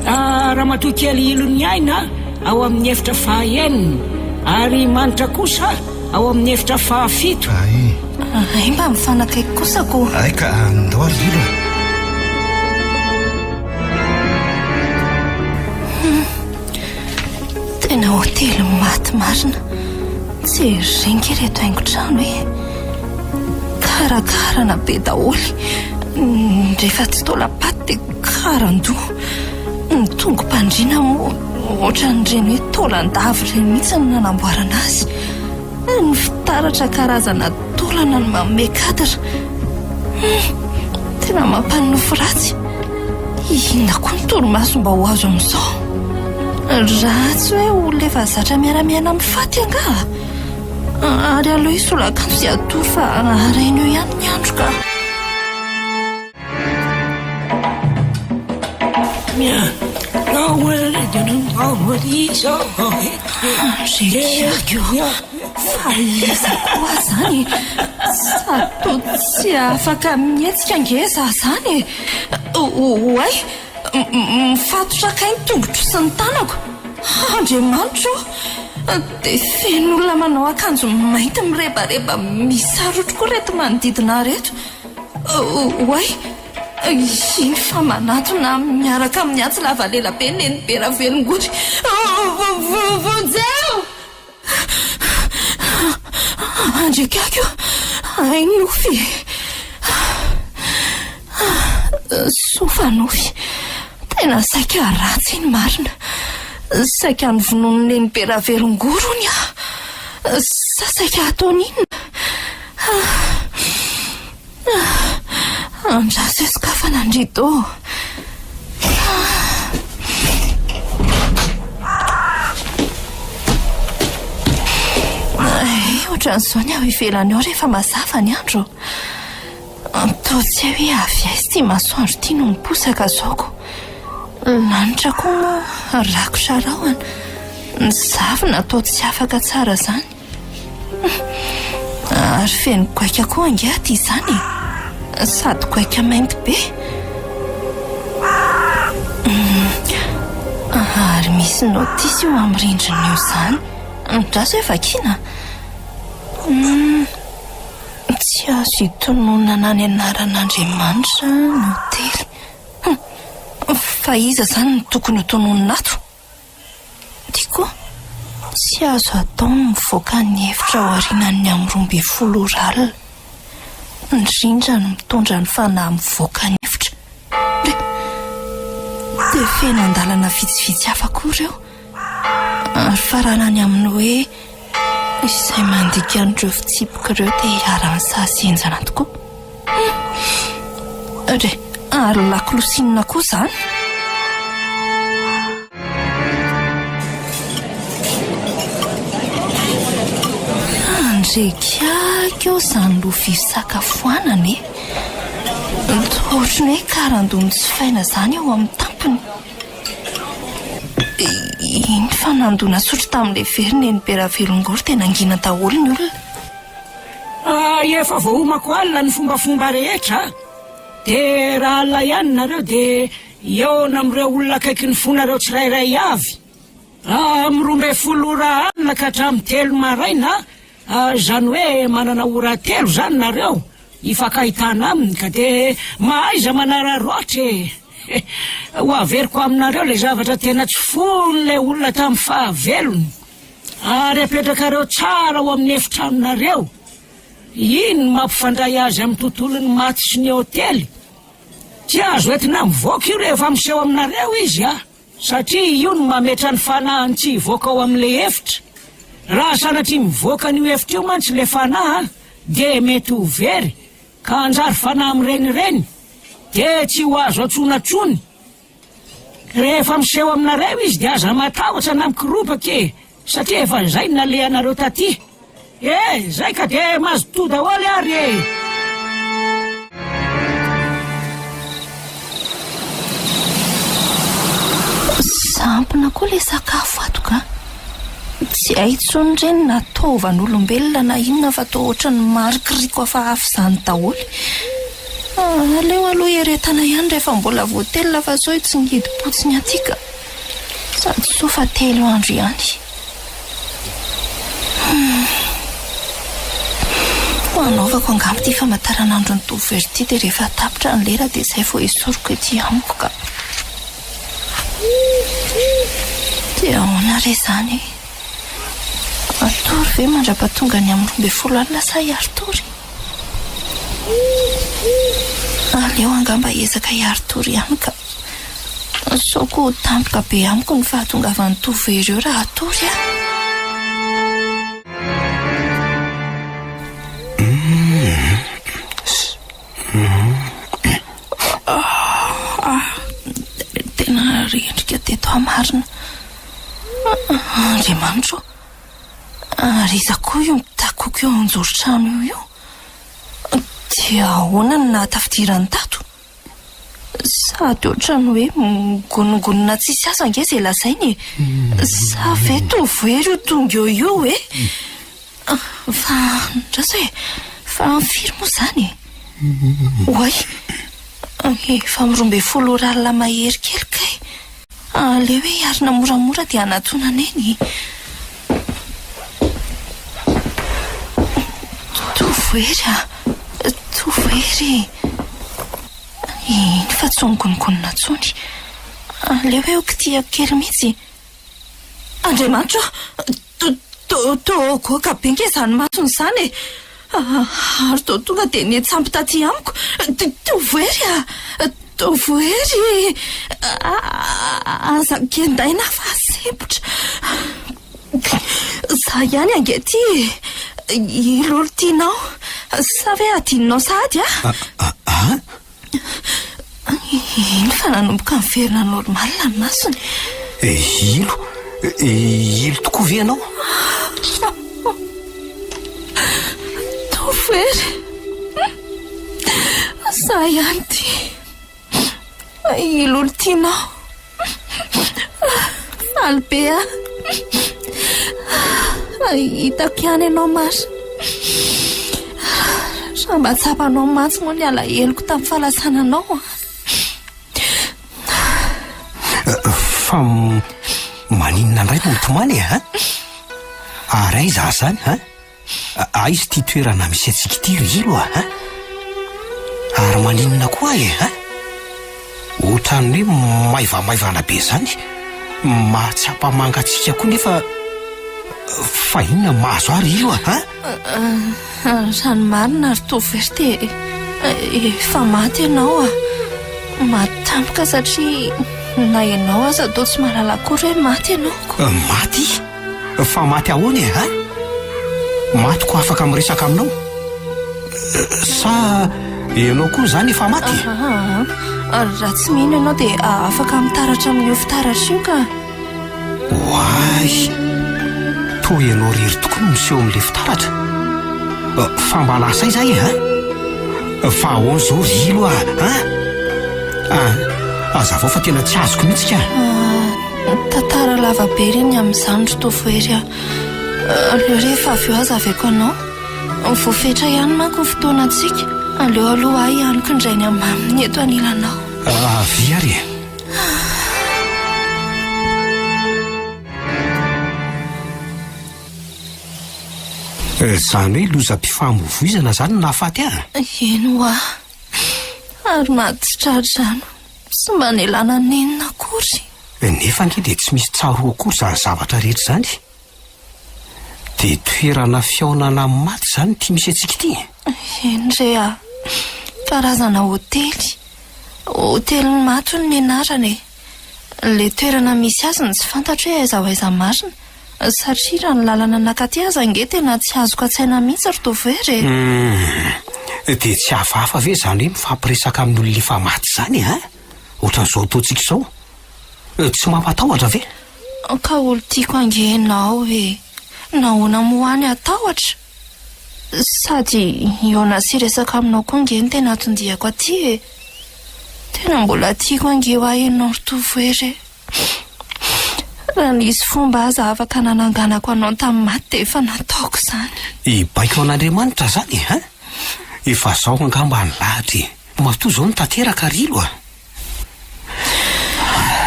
Ah, Ramatoa kely Iloniaina ao amin'ny efitra faha enina, ary i Manitra kosa ao amin'ny efitra faha fito. Ay. Ay mba mifanakaiky kosa ko. Ay ka andao ary Lilo e. Hum. Tena hotely maty marina. Jereo nge ireto haingon-trano e. Karakarana be daholo. Rehefa tsy taolam-paty dia karan-doha. Ny tongo-pandriana moa ohatran'ireny hoe taolan-dava ireny mihitsy no nanamboarana azy. Ny fitaratra karazana taolana no manome cadre. Hum, tena mampanonofy ratsy. Inona koa ny torimaso mba ho azo amin'izao? Raha tsy hoe olona efa zatra miara-miaina amin'ny faty angaha? Ary aleo hisolo akanjo sy hatory fa haraina eo ihany ny andro ka. Andriakiako, fa iza koa izany e? Sady toa tsy afaka mihetsika ange izaho izany e! Oay! Mifatotra kay ny tongotro sy ny tanako! Andriamanitra ô! Dia feno olona manao akanjo mainty mirebareba misy sarotro koa ireto manodidina ahy ireto. Oay! Iny fa manatona miaraka amin'ny antsy lava lela be Nenibe Ravelongory. Vonjeo! Andriakako, hay nofy e! Soa fa nofy. Tena saika ratsy iny marina. Saika novonoin'i Nenibe Ravelongory hono aho. Sa saika hataony inona? Andraso hoe sokafana ny rideau. Ohatran'izao ny ao ivelany ao rehefa mazava ny andro. Toa tsy hay hoe avy aiza ity masoandro ity no miposaka izao ko. Lanitra koa moa rakotra rahona, ny zavona toa tsy afaka tsara izany. Ary feno goaika koa ange aty izany e! Sady goaika mainty be. Ary misy notisy io amin'ny rindrina io izany. Andraso hoe vakiana. Tsy azo itononana ny anaran'Andriamanitra ny hotely. Fa iza izany no tokony hotononina ato? Ity koa, tsy azo atao ny mivoaka ny efitra aorianan'ny amin'ny 12 ora alina. Indrindra ny mitondra ny fanahy mivoaka ny efitra. Dia, dia feno andalana vitsivitsy hafa koa ireo. Ary faranany amin'ny hoe izay mandika an'ireo fitsipika ireo dia iharan'ny sazy henjana tokoa. Re, ary lakolosy inona koa izany? Andrekiaka eo izany lovia fisakafoanana e! Toa ohatran'ny hoe karandoha notsifaina izany eo amin'ny tampony. Iny fa nandona sotro tamin'ilay very neny be Ravelongory dia nangina daholo ny olona. Ah, efa voaomako alina ny fombafomba rehetra a! Dia raha alina ihany nareo dia hihaona amin'ireo olona akaikin'ny fonareo tsirairay avy. Amin'ny 12 ora alina ka hatramin'ny telo maraina, izany hoe manana ora telo izany nareo hifankahitana aminy ka dia mahaiza manararaotra e! Ho averiko aminareo ilay zavatra tena tsy foin'ilay olona tamin'ny fahavelony. Ary apetrakareo tsara ao amin'ny efitranonareo. Iny no mampifandray azy amin'ny tontolon'ny maty sy ny hotely. Tsy azo entina mivoaka io rehefa miseho aminareo izy a! Satria io no mametra ny fanahiny tsy hivoaka ao amin'ilay efitra. Raha sanatria mivoaka an'io efitra io mantsy ilay fanahy dia mety ho very ka hanjary fanahy mirenireny dia tsy ho azo antsoina intsony. Rehefa miseho aminareo izy dia aza matahotra na mikoropaka e! Satria efa izay no nalehanareo taty. E! Zay ka dia mazotoa daholo ary e! Sampona koa ilay sakafo ato ka! Tsy hay intsony ireny na taovan'olombelona na inona fa toa ohatran'ny marikoriko hafahafa izany daholo. Aleo aloha hieretana ihany rehefa mbola voatelina fa sao hitsingidim-potsiny aty ka. Sady soa fa telo andro ihany. Hum. Ho anaovako angamba ity famantaranandron'ny tovovavy ity dia rehefa tapitra ny lera dia izay vao esoriko ety amiko ka. Dia ahoana re izany e? Hatory ve mandra-pahatonga ny amin'ny 12 alina sa hiari-tory? Aleo angamba hiezaka hiari-tory ihany ka. Sao koa ho tampoka be amiko ny fahatongavan'ny tovo ireo raha hatory aho. Tena rendrika teto aho marina. Andriamanitra ô! Ary iza koa io mitakoako eo anjoron-trano io io? Dia ahoana no nahatafidirany tato? Sady ohatran'ny hoe migonongonona tsisy asa ange izay lazainy e! Sa ve tovohery io tonga eo io e? Fa andraso e! Fa amin'ny firy moa izany e? Oay! Efa amin'ny 12 ora alina mahery kely kay! Aleo hoe hiarina moramora dia hanatona an'i Neny. Tovohery a! Tovohery! Iny fa tsy migonongonona intsony. Aleo hoe ho kitihako kely mihitsy. Andriamanitra ô! Toa goaka be nge izany masony izany e! Ary toa tonga dia niantsampy taty amiko. Tovohery a! Tovohery! Aza kendaina aho fa sempotra. Izaho ihany ange ity e! I Lolo tianao. Sa ve adinonao sahady aho? An? Iny fa nanomboka niverina normal ny masony. Ilo? Ilo tokoa ve ianao? Tovohery! Izaho ihany ity. I Lolo tianao. Faly be aho. Hitako ihany ianao marina. Raha mba tsapanao mantsy moa ny alaheloko tamin'ny fahalasananao an. Fa maninona indray no mitomany e, an? Ary aiza aho izany, an? Aiza ity toerana misy antsika ity ry Ilo a, an? Ary maninona koa aho e, an? Ohatran'ny hoe maivamaivana be izany, mahatsapa mangatsiaka koa nefa fa inona no mahazo ahy ry Ilo a, an? Raha ny marina ry Tovohery dia efa maty ianao a. Maty tampoka satria na ianao aza toa tsy mahalala akory hoe maty ianao ko. Maty? Fa maty ahoana e, an? Maty ko afaka miresaka aminao? Sa ianao koa izany efa maty? Aa, raha tsy mino ianao dia afaka mitaratra amin'io fitaratra io ka. Oay! Toa ianao irery tokoa no miseho amin'ilay fitaratra. Fa mba lasa aiza aho e, an? Fa ahoana izao ry Ilo a, an? Ah, hazavao fa tena tsy azoko mihitsy ka. Tantara lava be re ny amin'izany ry Tovohery a. Aleo rehefa avy eo hazavaiko anao. Voafetra ihany manko ny fotoanantsika. Aleo aloha ahy haniko indray ny hamaminy eto anilanao. Avia ary e. Izany hoe lozam-pifamoivoizana izany no nahafaty ahy? Eny hoa. Ary maty tsy tra-drano. Tsy mba nialana nenina akory. Nefa ange dia tsy misy tsaroa akory izany zavatra rehetra izany. Dia toerana fihaonana amin'ny maty izany ity misy antsika ity e? Eny re a! Karazana hotely. Hotelin'ny maty hono ny anarany e! Ilay toerana misy azy no tsy fantatro hoe aiza ho aiza marina. Satria raha ny lalana nankaty aza ange tena tsy azoko an-tsaina mihitsy ry Tovohery e! Hum! Dia tsy hafahafa ve izany hoe mifampiresaka amin'ny olona efa maty izany e? An? Ohatran'izao ataontsika izao? Tsy mampatahotra ve? Ka olon-tiako ange ianao e! Nahoana moa aho no hatahotra? Sady hihaona sy hiresaka aminao koa ange no tena anton-diako aty e! Tena mbola tiako ange hoa ianao ry Tovohery e! Raha nisy fomba aza afaka nananganako anao tamin'ny maty dia efa nataoko izany. Hibaiko an'Andriamanitra izany e, hein? Efa izao angamba ny lahatra e! Matoa izao no tanteraka ry Ilo a!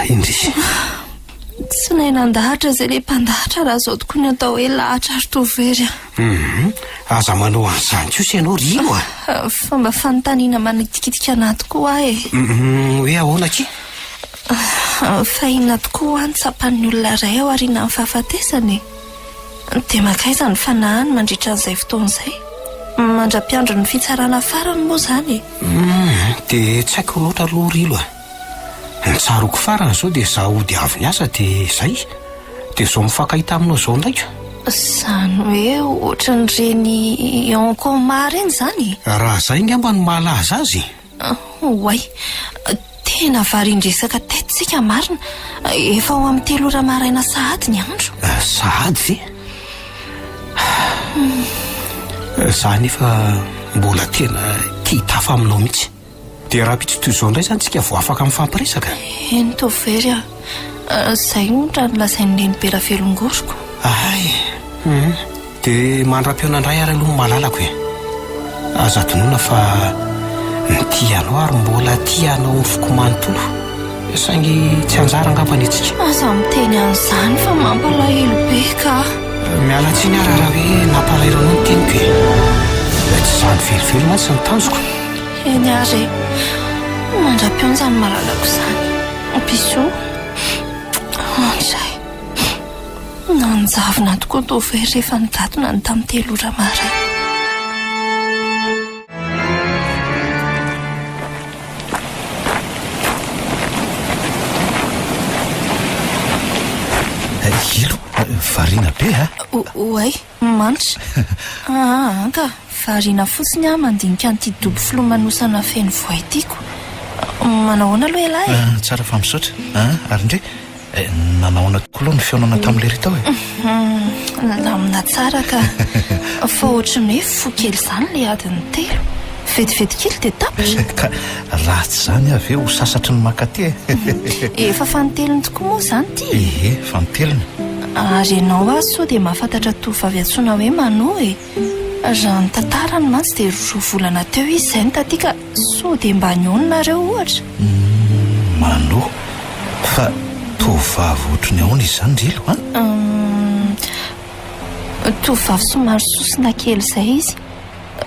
Indrisy. Tsy nahay nandahatra izay ilay mpandahatra raha izao tokoa ny atao hoe lahatra ry Tovohery a! Hum, aza manao an'izany kosa ianao ry Ilo a! Fa mba fanontaniana manitikitika anà tokoa aho e! Hum, hoe ahoana akia? Fa inona tokoa hoa no tsapan'ny olona iray ao aorianan'ny fahafatesana e? Dia mankaiza ny fanahiny mandritra an'izay fotoana izay? Mandra-piandry ny fitsarana farany moa izany e! Hum, dia tsy haiko loatra aloha ry Ilo a! Ny tsaroako farany izao dia izaho hody avy niasa dia izay. Dia izao mifankahita aminao izao indray ko. Izany hoe ohatran'ireny en coma ireny izany e? Raha izay angamba no mahalaza azy. Oay! Tena varian-dresaka teto tsika marina. Efa ho amin'ny telo ora maraina sahady ny andro. Sahady ve? Za nefa mbola tena te hitafa aminao mihitsy. Dia rahampitso toy izao indray izany tsika vao afaka mifampiresaka? Eny Tovohery a! Izay hono raha nolazain'i Nenibe Ravelongoriko. Hay! Hum. Dia mandra-pihaona indray ary aloha ny malalako e! Aza adinoina fa nitia anao ary mbola tia anao amin'ny foko manontolo. Saingy tsy anjara angamba ny antsika. Aza miteny an'izany fa mampalahelo be ka! Miala tsiny ary raha hoe nampalahelo anao ny teniko e! Tsy izany velively mantsy ny tanjoko. Eny ary e! Mandra-pihaona izany malalako izany. Bisous. Andray. Nanjavona tokoa Tovohery rehefa nigatona ny tamin'ny telo ora maraina. Ilo, variana be a! Oay, manitra. Aa, anka, variana fotsiny aho mandinika an'ity dobo filomanosana feno voay ity ko. Manao ahoana aloha ialahy e? Tsara fa misaotra. Ary ndry, Nanao ahoana tokoa aloha ny fihaonana tamin'i Lery tao e? Nilamina tsara ka. Fa ohatran'ny hoe fo kely izany ilay adiny telo. Vetivety kely dia tapitra. Ka raha tsy izany aho ve ho sasatry ny mankaty e? Efa fanintelony tokoa moa izany ity e? Ie, fanintelony. Ary ianao aza sao dia mahafantatra tovovavy antsoina hoe Mano e? Raha ny tantarany mantsy dia roa volana teo izy izay no taty ka sao dia mba nihaona nareo ohatra? Humm, Mano. Fa tovovavy ohatry ny ahoana izy izany ry Ilo an? Humm, tovovavy somary sosona kely izay izy.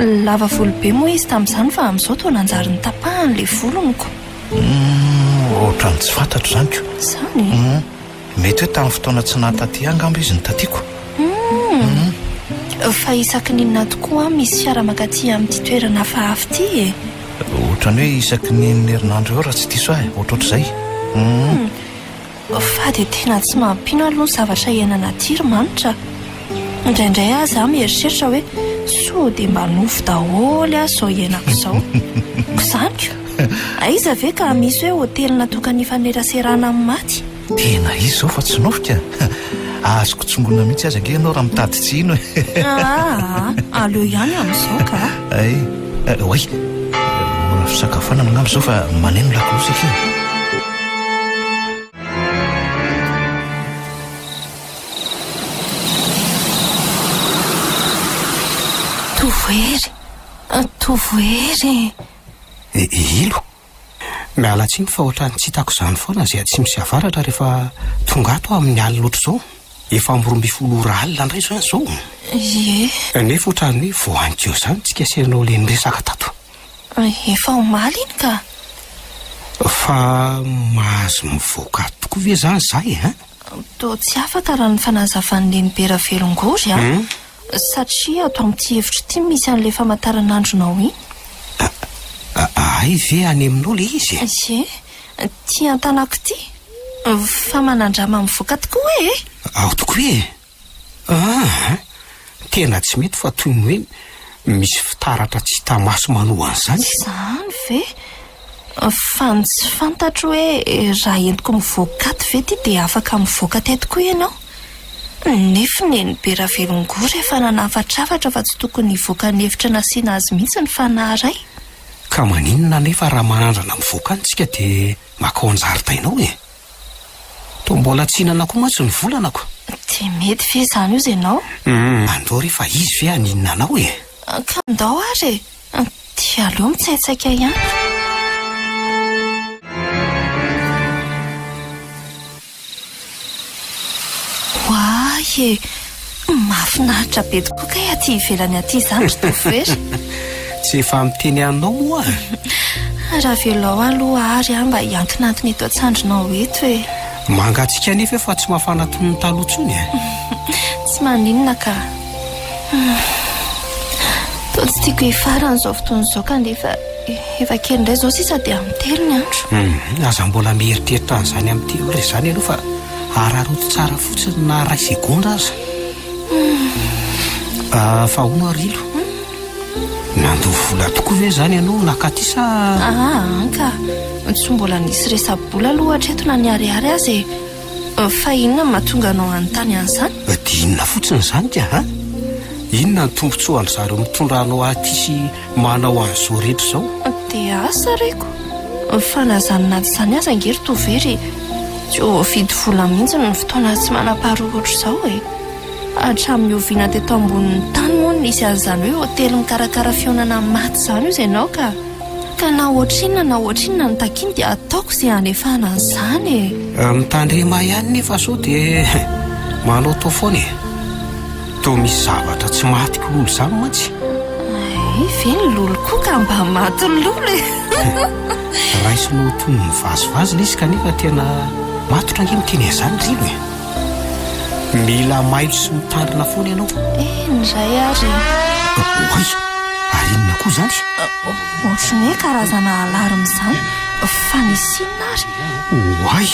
Lava volo be moa izy tamin'izany fa amin'izao toa nanjary notapahany ilay volony ko. Humm, ohatran'ny tsy fantatro izany ko. Izany? Humm, mety hoe tamin'ny fotoana tsy naha taty ahy angamba izy no tatiko. Humm, fa isaky ny inona tokoa aho misy fiara mankaty amin'ity toerana hafahafa ity e? Ohatran'ny hoe isaky ny enina herinandro eo raha tsy diso ahy, ohatrohatr'izay. Humm. Fa dia tena tsy mampino aloha ny zavatra iainana aty ry Manitra a! Indraindray aza aho mieritreritra hoe sao dia mba nofy daholo aho izao iainako izao. Ko izany ko! Aiza ve ka misy hoe hotely natokana hifaneraserana amin'ny maty? Tena izy izao fa tsy nofy ka! Azoko tsongoina mihitsy aza ange ianao raha mitady tsy hino e! Aa! Aleo ihany amin'izao ka! Ay! Oay! Ora fisakafoanana angamba izao fa maneno lakolosy akia. Tovohery! Tovohery e! Ilo! Miala tsiny fa ohatran'ny tsy hitako izany foana izay atsimo sy avaratra rehefa tonga ato aho amin'ny alina ohatr'izao. Efa amin'ny 12 ora alina indray izao izao. Ie. Nefa ohatran'ny hoe vao hanikeo izany tsika sy ianao ilay niresaka tato. Efa omaly iny ka. Fa mahazo mivoaka ato tokoa ve izany izaho e, hein? Toa tsy afaka raha ny fanazavan'i Nenibe Ravelongory a! Satria ato amin'ity efitra ity misy an'ilay famantaranandronao iny. Hay ve any aminao ilay izy e? Ie, ity an-tanako ity. Fa manandrama mivoaka tokoa e! Ao tokoa e! Aa! Tena tsy mety fa toy ny hoe misy fitaratra tsy hita maso manohana izany. Izany ve? Fa ny tsy fantatro hoe raha entiko mivoaka ato ve ity dia afaka mivoaka teto koa ianao? Nefa Nenibe Ravelongory efa nanafatrafatra fa tsy tokony hivoaka ny efitra nasiana azy mihitsy ny fanahy iray. Ka maninona anefa raha manandrana mivoaka any tsika dia makao an-jaridaina ao e? Toa mbola tsy hinana koa mantsy ny volana ko. Dia mety ve izany ozy ianao? Humm, andao re fa izy ve haninona anao e? Ka andao ary e! Dia aleo mitsaitsaika ihany. Oay e! Mahafinaritra be tokoa kay aty ivelany aty izany ry Tovohery. Tsy efa miteny anao moa aho. Raha avelao aloha ary aho mba hiankinantona eto an-tsandrinao eto e. Mangatsiaka anefa eo fa tsy mafana toy ny taloha intsony e. Tsy maninona ka. Toa tsy tiako hifarana izao fotoana izao kanefa efa kely indray izao sisa dia amin'ny telo ny andro. Aza mbola mieritreritra an'izany amin'ny telo ora izany ianao fa araraoty tsara fotsiny na iray segondra aza. Fa hono ary Ilo, nandoa vola tokoa ve izany ianao nakaty sa? Aa ka, tsy mbola nisy resa-bola aloha hatreto na ny ariary aza e. Fa inona no mahatonga anao hanontany an'izany? Dia inona fotsiny izany ka an? Inona ny tombontsoan-dry zareo mitondra anao aty sy manao an'izao rehetra izao? Dia asa reko. Fa na izany na tsy izany aza ange ry Tovery e, tsy ho voavidy vola mihitsy ny fotoana tsy manam-paharoa ohatr'izao e. Hatramin'ny oviana teto ambonin'ny tany moa no nisy an'izany hoe hotely mikarakara fihaonana amin'ny maty izany hozy ianao ka. Ka na ohatrinona na ohatrinona ny takiany dia ataoko izay hanefana an'izany e! Mitandrema ihany nefa sao dia manaotao foana e! Toa misy zavatra tsy matiko lolo izany mantsy. Hay ve ny lolo koa ka mba maty lolo e! Raisina ho toy ny mivazivazy ilay izy kanefa tena matotra ange miteny an'izany ry Rino e! Mila mailo sy mitandrina foana ianao. Eny izay ary e! Oay! Ary inona koa izany? Ohatry ny hoe karazana alarme izany, fa nisy inona ary? Oay!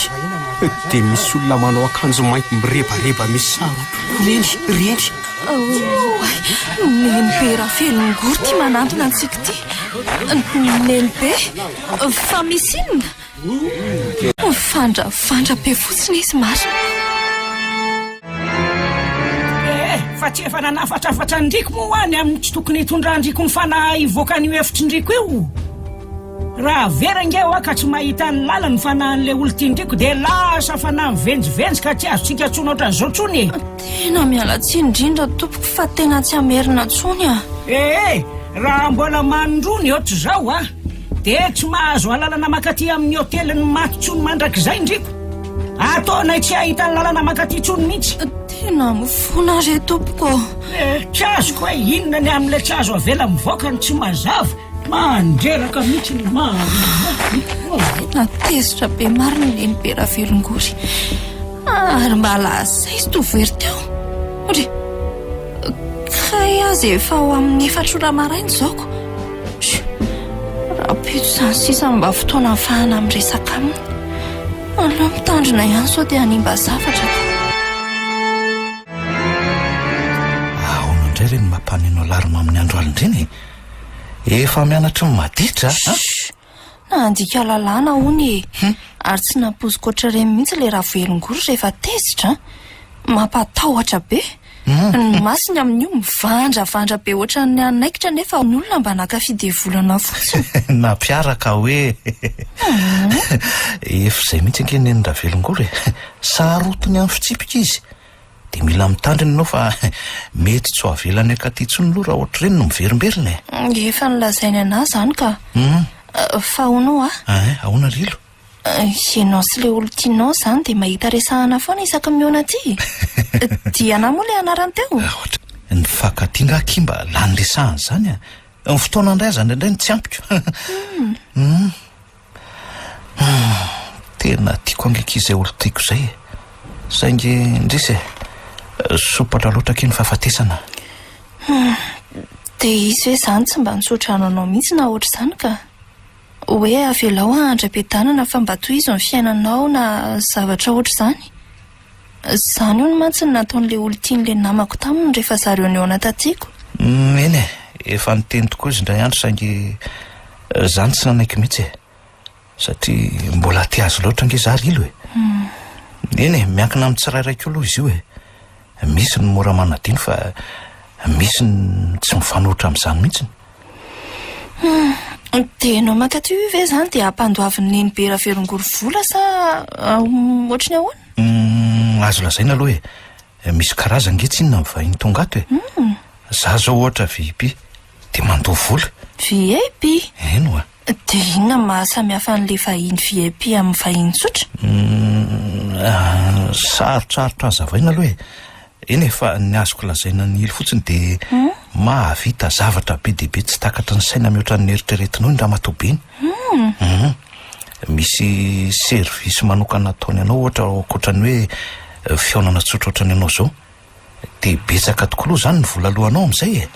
Dia misy olona manao akanjo mainty mirebareba misy sary Ireny, ireny. Oay! Nenibe Rafelongory ity manantona antsika ity. Nenibe, fa misy inona? Mifandrafandra be fotsiny izy marina. Eh, fa. Fa tsy efa nanafatrafatra an-dRiko moa hoa ny amin'ny tsy tokony hitondran-dRiko ny fanahy hivoaka an'io efitrin-dRiko io? Raha very ange hoa ka tsy mahita ny lalany ny fanahin'ilay olon-tian-dRiko dia lasa fanahy mivenjivenjy ka tsy azontsika antsoina ohatran'izao intsony e! Tena miala tsiny indrindra tompoko fa tena tsy hamerina intsony a! Ee, raha mbola manindroa ny ohatr'izao a! Dia tsy mahazo alalana mankaty amin'ny hotelin'ny maty intsony mandrakizay ndriko. Ataonay tsy hahita ny lalana mankaty intsony mihitsy. Tena mifona re tompoko ô. Eh, tsy azoko hoe inona ny amin'ilay tsy azo avela mivoaka no tsy mazava. Mandreraka mihitsy ny marina. Tena tezitra be marina i Nenibe Ravelongory. Ary mba lasa izy tovohery teo. Ry. Kay aza efa ho amin'ny efatra ora maraina izao ko. Rahampitso izany sisa no mba fotoana ahafahana miresaka aminy. Aleo mitandrina ihany sao dia hanimba zavatra ka. Ahoana indray re ny mampaneno alarme amin'ny andro alina ireny e? Efa mianatry ny maditra a! Chut! Nandika lalàna hono e! Ary tsy nampoiziko ohatr'ireny mihitsy ilay Ravelongory rehefa tezitra an! Mampatahotra be! Ny masony amin'io mivandravandra be ohatran'ny hanaikitra nefa ny olona mba naka fidevolana fotsiny. Nampiaraka hoe. Efa izay mihitsy ange Neny Ravelongory e! Sarotiny amin'ny fitsipika izy. Dia mila mitandrina ianao fa mety tsy ho avelany hankaty intsony aloha raha ohatr'ireny no miverimberina e. Efa nolazainy an'ahy izany ka. Fa hono hoa. Ein, ahoana ry Ilo? Ianao sy ilay olon-tianao izany dia mahita resahana foana isaky ny mihaona aty e. Diana moa ilay anarany teo? Ny fankatia nga akia mba lany resahana izany a. Ny fotoana indray aza indraindray no tsy ampiko. Hum. Tena tiako ange akia izay olon-tiako izay e. Saingy indrisy e, sompatra loatra akia ny fahafatesana. Hum. Dia izy ve izany tsy mba nitsodrano anao mihitsy na ohatr'izany ka? Hoe avelao handra-piadanana fa mba tohizo ny fiainanao na zavatra ohatr'izany. Izany hono mantsy no nataon'ilay olon-tian'ilay namako taminy rehefa zareo nihaona taty ko. Eny e, efa niteny tokoa izy indray andro saingy izany tsy nanaiky mihitsy e. Satria mbola tia azy loatra ange za ry Ilo e. Eny e, miankina amin'ny tsirairay koa aloha izy io e. Misy ny mora manadino fa misy ny tsy mifanohitra amin'izany mihitsy. Hum, dia ianao mankaty io ve izany dia ampandoavin'i Nenibe Ravelongory vola sa ohatry ny ahoana? Hum, azo lazaina aloha e. Misy karazany nge tsinona ny vahiny tonga ato e. Za zao ohatra VIP dia mandoa vola. VIP? Eny oa. Dia inona no maha samy hafa an'ilay vahiny VIP amin'ny vahiny tsotra? Hum, sarotsarotra hazavaina aloha e. Eny e, fa ny azoko lazaina an'i Ilo fotsiny dia mahavita zavatra be dia be tsy takatry ny saina mihoatra ny eritreretinao iny ramatoa be iny. Hum. Misy service manokana ataony anao ohatra ankoatra ny hoe fihaonana tsotra ohatran'ny anao izao. Dia betsaka tokoa aloha izany ny vola aloanao amin'izay e.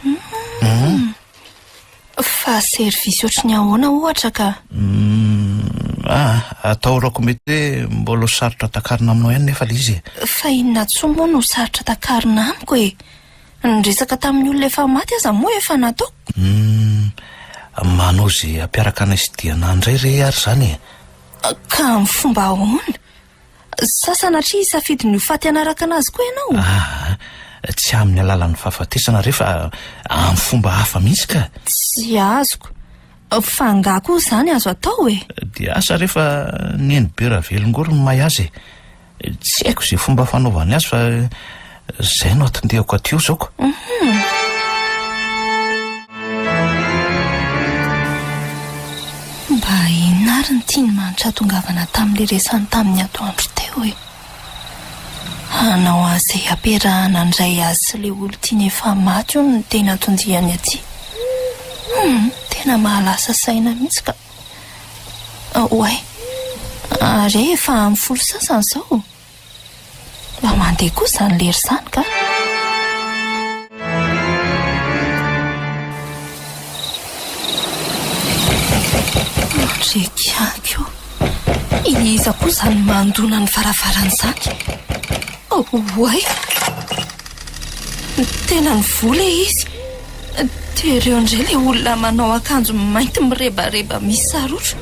Hum. Fa service ohatry ny ahoana ohatra ka? Humm ah, atahorako mety hoe mbola ho sarotra takarina aminao ihany nefa ilay izy e. Fa inona intsony moa no sarotra takarina amiko e? Niresaka tamin'ny olona efa maty aza moa efa nataoko. Humm, manao izay hampiaraka anay sy Diana indray re ary izany e? Ka amin'ny fomba ahoana? Sa sanatria hisafidy ny ho faty hanaraka anazy koa ianao? Aa, tsy amin'ny alalan'ny fahafatesana re fa amin'ny fomba hafa mihitsy ka. Tsy azoko. Fa angaha koa izany azo atao e? Dia asa re fa Nenibe Ravelongory no mahay azy e. Tsy haiko izay fomba fanaovany azy fa izay no atondehako aty io izao ko. Mba inona ary ny tian'i Manitra hatongavana tamin'ilay resany tamin'ny atoandro teo e? Hanao an'izay hampiarahana indray azy sy ilay olon-tiany efa maty hono no tena anton-diany aty. Hum, tena mahalasa saina mihitsy ka. Oay, ary efa amin'ny folo sasany izao. Mba mandeha koa izany lery izany ka. Andriakiako ô! Iza koa izany mandona ny varavarana izany? Oay! Tena nivoa ilay izy. Dia ireo indray ilay olona manao akanjo mainty mirebareba misy sarotra.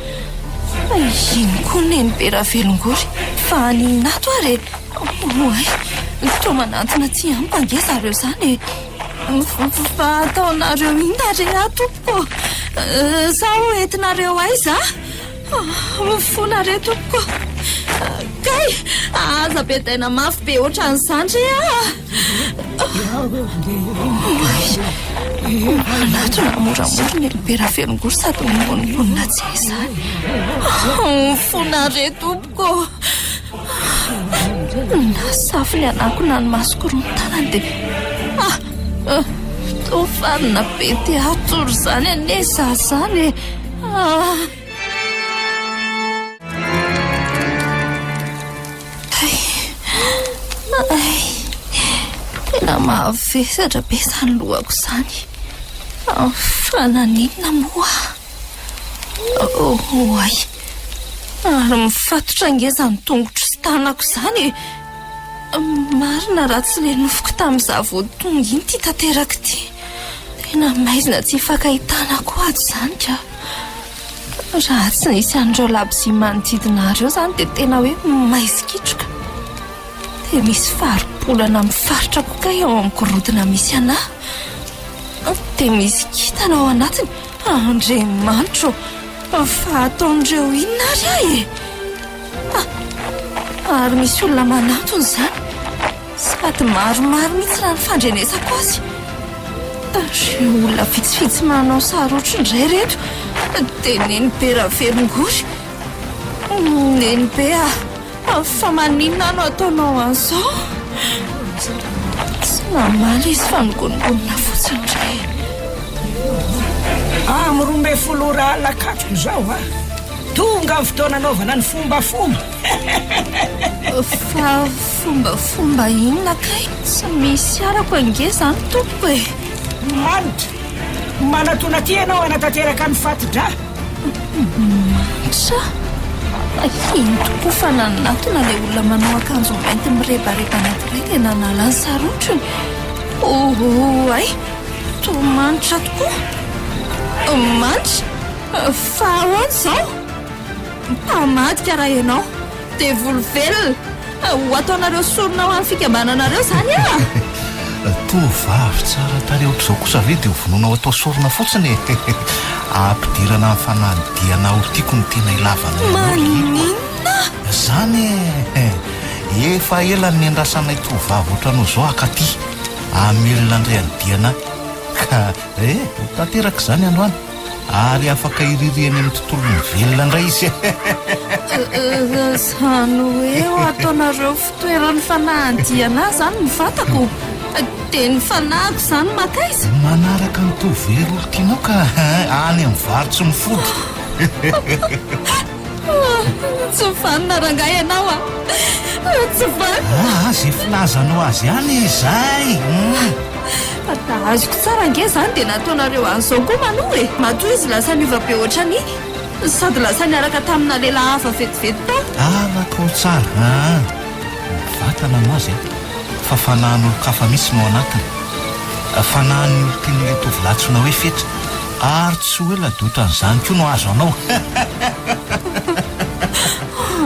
Iny koa Nenibe Ravelongory fa haninona ato ary e? Oay! Toa manantona aty amiko ange zareo izany e! Fa ataonareo inona re aho tompoko ô? Sa ho entinareo aiza aho? Mifona re tompoko ô! Kay! Aza bedaina mafy be ohatran'izany re aho! Oay! Manatona moramora ny be Ravelongory sady mimonimona tsy hay izany. Mifona re tompoko ô! Nasafo ny anakona ny masoko roa ny tanany dia ah! Toa fanina be te hatory izany anie izaho izany e! Ah! Hay! Hay! Tena mavesatra be izany lohako izany. Fa naninona moa? Oay! Ary mifatotra ange izany tongotro sy tanako izany e! Marina raha tsy ilay nofiko tamin'izaho vao tonga iny ity tanteraka ity. Tena maizina tsy hifankahitana koa ato izany ka. Raha tsy nisy an'ireo labozia manodidina ahy ireo izany dia tena hoe maizin-kitroka. Dia misy faribolana mifaritra koa kay ao amin'ny gorodona misy an'ahy. Dia misy kintana ao anatiny. Andriamanitra ô! Fa ataon'ireo inona ary aho e? Ah! Ary misy olona manantona izany. Sady maromaro mihitsy raha ny fandrenesako azy. Ireo olona vitsivitsy manao sary ohatry indray ireto. Dia Nenibe Ravelongory. Nenibe a! Fa maninona aho no ataonao an'izao? Tsy namaly izy fa nigonongonona fotsiny indray. Amin'ny 12 ora alina katroka izao a! Tonga ny fotoana anaovana ny fombafomba. Fa fombafomba inona kay? Tsy misy arako ange izany tompoko e! Manitra! Manatona aty ianao hanatanteraka ny fati-drà. Manitra? Iny tokoa fa nanatona ilay olona manao akanjo mainty mirebareba anankiray dia nanala ny sarotriny. Oay! Toa manitra tokoa. Manitra? Fa ahoana izao? Mpamadika raha ianao. Devoly velona! Ho ataonareo sorona ho an'ny fikambananareo izany aho? Tovovavy tsara tarehy ohatr'izao kosa ve dia ho vonoina ho atao sorona fotsiny e? Ampidirana amin'ny fanadihana olon-tiako no tena ilavana anao ry Maninona? Izany e! Efa ela no niandrasanay tovovavy ohatranao izao hakaty hamelona indray an'i Diana ka eh! Ho tanteraka izany androany. Ary afaka hiriry eny amin'ny tontolon'ny velona indray izy. Izany hoe ho ataonareo fitoeran'ny fanahy andiana ahy izany ny vatako? Dia ny fanahiko izany mankaiza? Manaraka ny tovery olon-tianao ka any amin'ny vary tsy mifody. Tsy vanona rangahy ianao a! Tsy vanona! Aa, izay filazanao azy ihany e, izay! Fa da azoko tsara ange izany dia nataonareo an'izao koa manoa e! Matoa izy lasa niova be ohatran'iny, sady lasa niaraka tamina lehilahy hafa vetivety tao. Araka ao tsara aa! Ny vatana no azy e! Fa fanahin'olon-kafa mihitsy no ao anatiny. Fanahin'ny olon-tian'ilay tovolahy antsoina hoe Fetra. Ary tsy ho ela dia ohatran'izany koa no hahazo anao.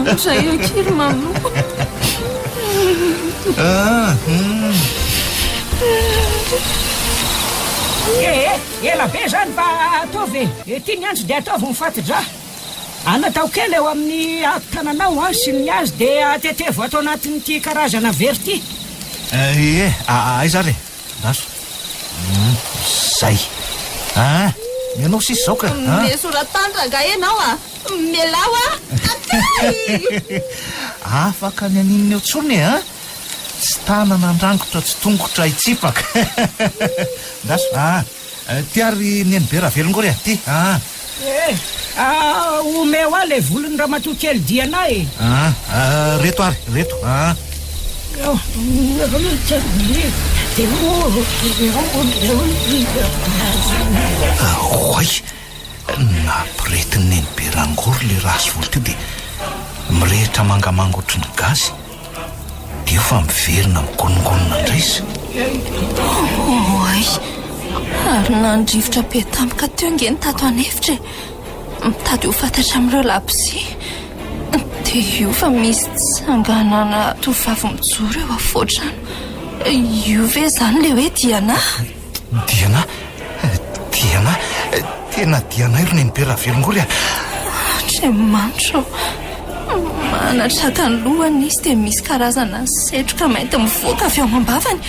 Andray akia ry Mano. Eh eh, ela be zany fa ataovy e. Ety ny antso dia ataovy ny fati-drà. Anatao kely eo amin'ny hato-tananao an sy ny azy dia tetevo ato anatin'ity karazana vera ity. Eh eh, aiza ary e? Andraso. Hum, zay. Ah, ny anao sisa izao ka. Ah. Mesoratany rangahy ianao a! Mialà hoa! Akay! Afaka ny haninona eo intsony e, an! Tsy tanana handrangotra, tsy tongotra hitsipaka. Andraso, ah. Ty ary Nenibe Ravelongory e, ty, ah. Eh, ah, omeo ahy ilay volon'ny ramatoa kely Diana e. Ah, ah, reto ary, reto, ah. Oay, nampiretin'i Nenibe Rangory ilay rasy volo teo dia mirehitra mangamanga ohatry ny gazy. Dia eo fa miverina migonongonona indray izy. Oay! Ary nandrivotra be tampoka teo ange ny tato an'efitra e! Mitady ho fantatra amin'ireo labozia. Io fa misy tsanganana tovovavy mijoro eo afovoan-trano. Io ve izany ilay hoe Diana? Diana? Diana? Tena Diana io ry Nenibe Ravelongory a! Andriamanitra ô! Manatraka ny lohany izy dia misy karazana setroka mainty mivoaka avy ao am-bavany.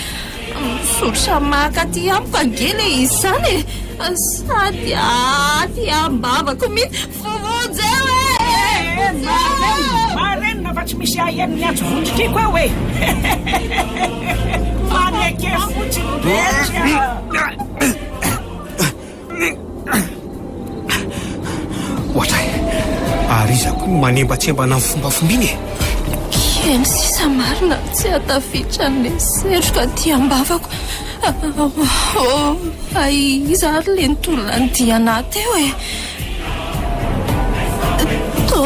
Mizotra maka aty amiko ange ilay izy izany e! Sady aty am-bavako mihitsy. Vonjeo e! Marenina, marenina fa tsy misy ahiahy miantso vonjy tiako eo e! Maneke fotsiny rehetra. Ohatray, ary iza koa no manembatsembana ny fombafomba iny e? Kely sisa marina tsy hahatafiditra an'ilay setroka aty am-bavako. Oh, hay iza ary ilay nitolona an'i Diana teo e? To,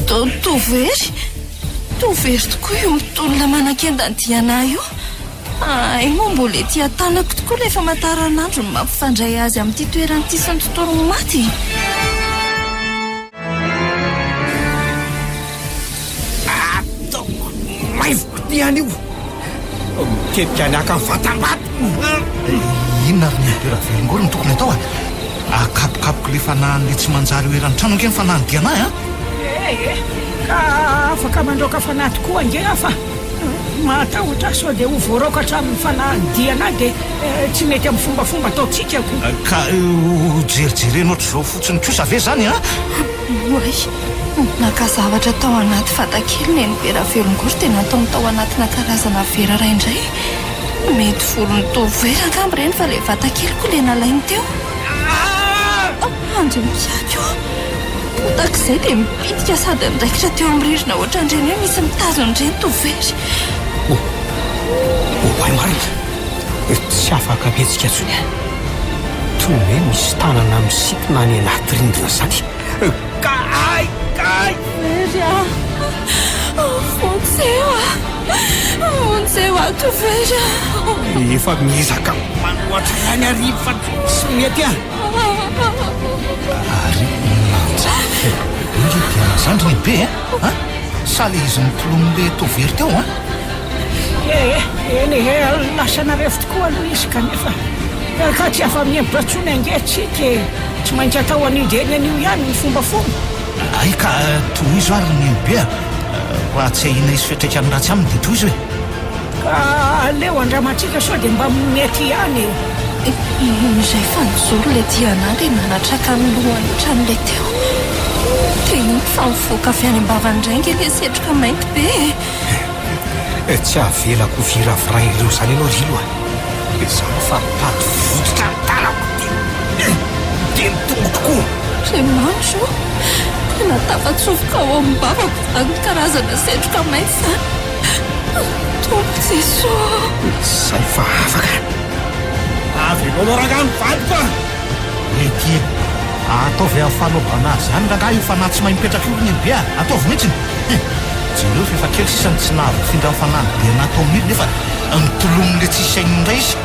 to, Tovohery? Tovohery tokoa io mitolona manakenda an'i Diana io. Hay moa mbola ety an-tanako tokoa ilay famantaranandro mampifandray azy amin'ity toerana ity sy ny tontolon'ny maty. Ataoko maivoko ity anio. Mitetika ny haka ny vatam-bato. Inona ary ny Ravelongory no tokony atao a? Akapokapoka ilay fanahin'ilay tsy manjary eo eran'ny trano ange ny fanahin'i Diana a! Eh eh, ka afaka mandraoka fanahy tokoa ange aho fa mahatahotra aho sao dia ho voaraoka hatramin'ny fanahin'i Diana dia tsy mety amin'ny fombafomba ataontsika ko. Ka ho jerijerena ohatr'izao fotsiny kosa ve izany a? Oay, naka zavatra tao anaty vatakely Nenibe Ravelongory dia nataony tao anatina karazana vera iray indray. Mety volon'ny tovovera angamba ireny fa ilay vatakely koa ilay nalainy teo. Andriampiaky ô! Potak'izay dia mipitika sady niraikitra teo amin'ny rindrina ohatran'ireny hoe misy mitazona ireny tovovera. Oh! Oay marina! Tsy afaka mihetsika intsony aho. Toy ny hoe misy tanana misintona any anaty rindrina izany. Kay! Kay! Very aho! Vonjeo aho! Vonjeo aho Tovery aho! Efa miezaka manohatra ihany ary fa tsy mety aho. Ary lanja. Io nge dia zandriny be a! Sa le izy nitolomin'le Tovery teo an? Ee, eny e, lasa narefo tokoa aloha izy kanefa ka tsy afa-mihemotra intsony ange tsika e! Tsy maintsy atao anio dieny anio ihany ny fombafomba. Hay ka tohizo ary ny NB a! Raha tsy ahiana hisy fiantraikany ratsy aminy dia tohizo e! Ka aleo andramantsika sao dia mba mety ihany e! Izay fa nijoro ilay Diana dia nanatraka ny lohany hatramin'ilay teo. Dia iny fa nivoaka avy any am-bavany indray ange ilay setroka mainty be e! Tsy avelako ho viravirain'ireo izany ianao ry Ilo a! Izaho fa mitady fototra ny tanako dia dia ny tongotro koa! Andriamanitra ô! Tena tafatsofoka ao am-bavako izany karazana setroka mainty izany! Tompo Jesoa ô! Izay fa afaka! Avelao aloha rangahy ny vadiko a! Ety e! Ataovy amin'ny fanaovana azy ihany rangahy io fanahy tsy mahay mipetraka io ry Nenibe a! Ataovy mihitsiny! He! Jereo fa efa kely sisa ny tsy nahavoafindra ny fanahy be anaty ao amin'ily nefa nitolomin'ilay tsisy ainy indray izy.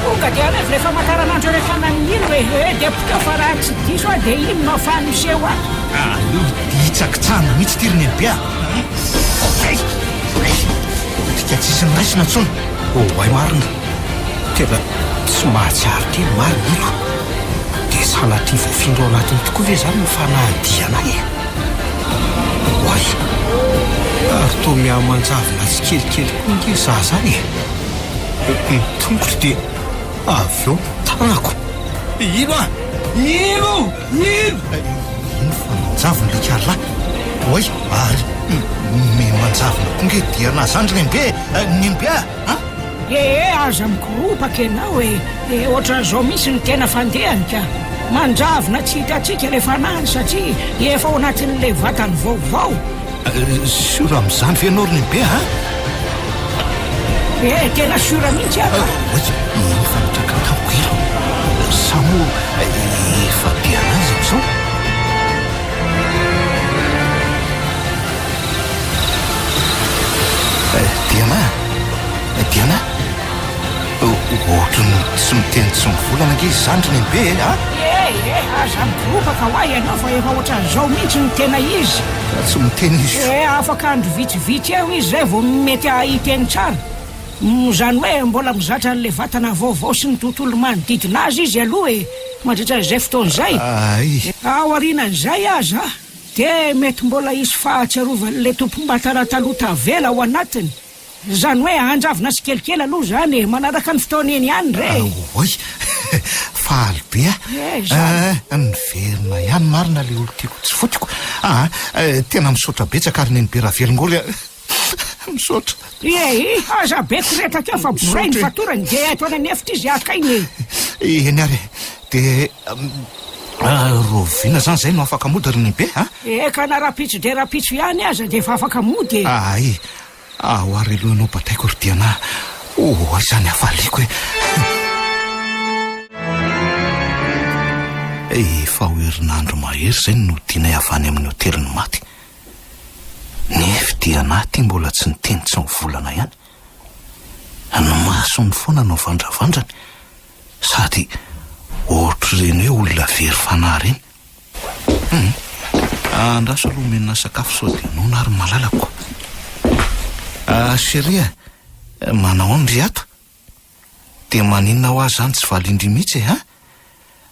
Tonga dia alaivo ilay famantaranandro eny an-tanan'i Ilo e! Eh, dia poteo fa raha tsy diso aho dia iny no afahany miseho ato. Aleo hitsakitsahana mihitsy ity ry Nenibe a! Hay! Hay! Dika tsisy niraisina intsony. Oay marina! Tena tsy mahatsiaro tena marina Ilo. Dia sanatria voafindra ao anatiny tokoa ve izany ny fanahy anay e? Oay! Ary toa miha-manjavona tsikelikely koa ange izaho izany e! Ny tongotro dia avy eo ny tanako. Ilo a! Ilo! Ilo! Ino fa manjavona ilay karilahy? Oay! Ary miha-manjavona koa ange Diana zandriny ange e! Nenibe a! An? Ee, aza mikoropaka ianao e! Dia ohatran'izao mihitsy no tena fandehany ka! Manjavona tsy hitantsika ilay fanahiny satria efa ao anatin'ilay vatany vaovao. Sûr amin'izany ve ianao ry Nenibe a? Ee, tena sûr mihitsy aho ka! Oay, efa nitraka tamiko ela. Sa moa efa be an'azy amin'izao? Diana, Diana, ohatran'ny. Tsy miteny tsy mivolana ange izy izany ry Nenibe e! A! E e, aza mikoropaka hoa ianao fa efa ohatran'izao mihitsy no tena izy. Fa tsy miteny izy ko. E, afaka andro vitsivitsy eo izy izay vao mety hiteny tsara. Izany hoe mbola mizatra an'ilay vatana vaovao sy ny tontolo manodidina azy izy aloha e, mandritra an'izay fotoana izay. Ay! Aorianan'izay aza dia mety mbola hisy fahatsiarovan'ilay tompom-batana taloha tavela ao anatiny. Izany hoe anjavona tsikelikely aloha izany e, manaraka ny fotoana eny ihany re e. Oay! Faly be aho. Ie, izany. Eh, niverina ihany marina ilay olon-tiako tsy fotiko. Aa, tena misaotra betsaka ry Nenibe Ravelongory a. Misaotra. Ie, aza be koretaka eo fa boray ny fatorany dia eto any an'efitra izy haka aina e. Eny ary e. Dia rahoviana izany izay no afaka mody ry Nenibe a? Eka, na rahampitso dia rahampitso ihany aza dia efa afaka mody e. Ay! Ao ary aloha ianao bataiko ry Diana Oh aiza ny hafaliako e Efa ho herinandro mahery izay no nodianay avy any amin'ny hotelin'ny maty. Nefy Diana ity mbola tsy niteny tsy nivolana ihany. Ny masony foana no vandravandrany sady ohatr'ireny hoe olona very fanahy ireny. Hum. Andraso aloha omena sakafo sao dia noana ary malalako. Ah, chérie a, manao ahoana ndry ato? Dia maninona ho ahy izany tsy valian-dry mihitsy e, ha?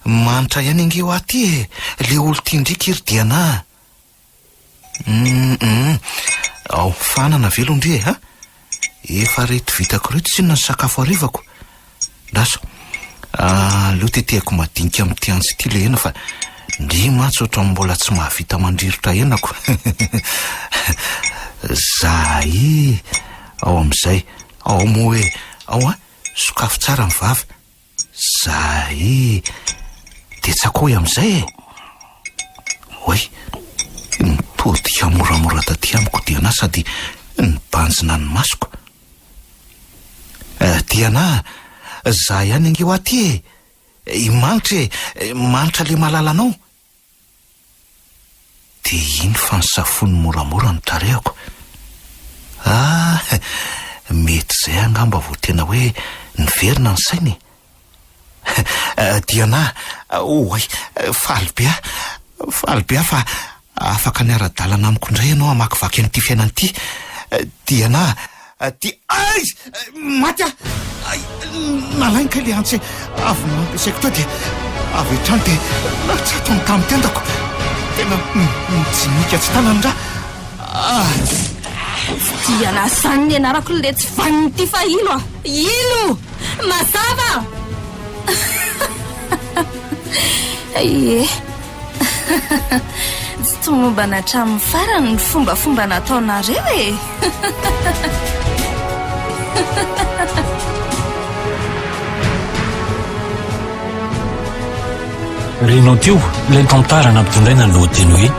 Manitra ihany ange ho ahy ity e, le olon-tian-dry ky ry Diana a. Hum, hum. Ao, fahanana ve aloha ndry e, ha? Efa reto vitako reto tsinona ny sakafo harivako. Lasa. Aleo tetehako madinika amin'ity antsy ity ilay hena fa ndry mantsy ohatran'ny mbola tsy mahavita mandrirotra henako. Zahay ao amin'izay. Ao moa hoe ao an, sokafy tsara ny vava. Zahay dia tsakoy amin'izay e. Oay, nitodika moramora taty amiko Diana sady nibanjina ny masoko. Diana, za ihany ange ho aty e! I Manitra e! Manitra le malalanao! Dia iny fa nisafoany moramora ny tarehako. Ah! Mety izay angamba vao tena hoe niverina ny saina e! Diana, oay, faly be aho, faly be aho fa afaka niara-dalana amiko indray ianao hamakivaky an'ity fiainana ity. Diana, Di, ay! Maty aho! Ay! Nalainy kay ilay antsy avy nampiasaiko teo dia avy hatrany dia natsatony tamin'ny tendako. Tena mijinika tsy tanany ra. Ah! Diana, zany ny anarako letsy vaniny ity fa ilo a! Ilo! Mazava! Ie. Tsy tomombana hatramin'ny farany ny fombafomba nataonareo e! Renao teo ilay tantara nampitondraina ny lohateny hoe.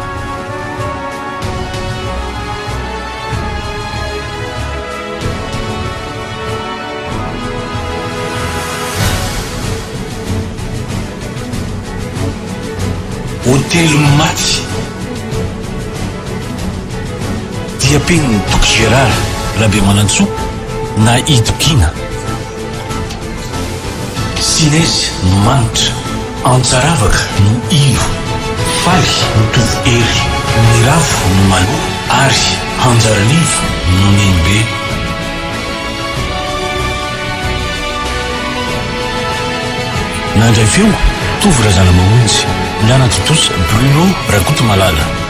Hotely maty. Diam-penin'i Toky Gérard Rabemanantsoa na i Tokiana. Sinezy no manitra, Antsaravaka no ilo, Faly no tovo hery, Miravo no maloha ary Hanjarinivo no nenibe. Nandray feo, Tovo Razanamamonjy, Nanatontosa, Bruno Rakotomalala.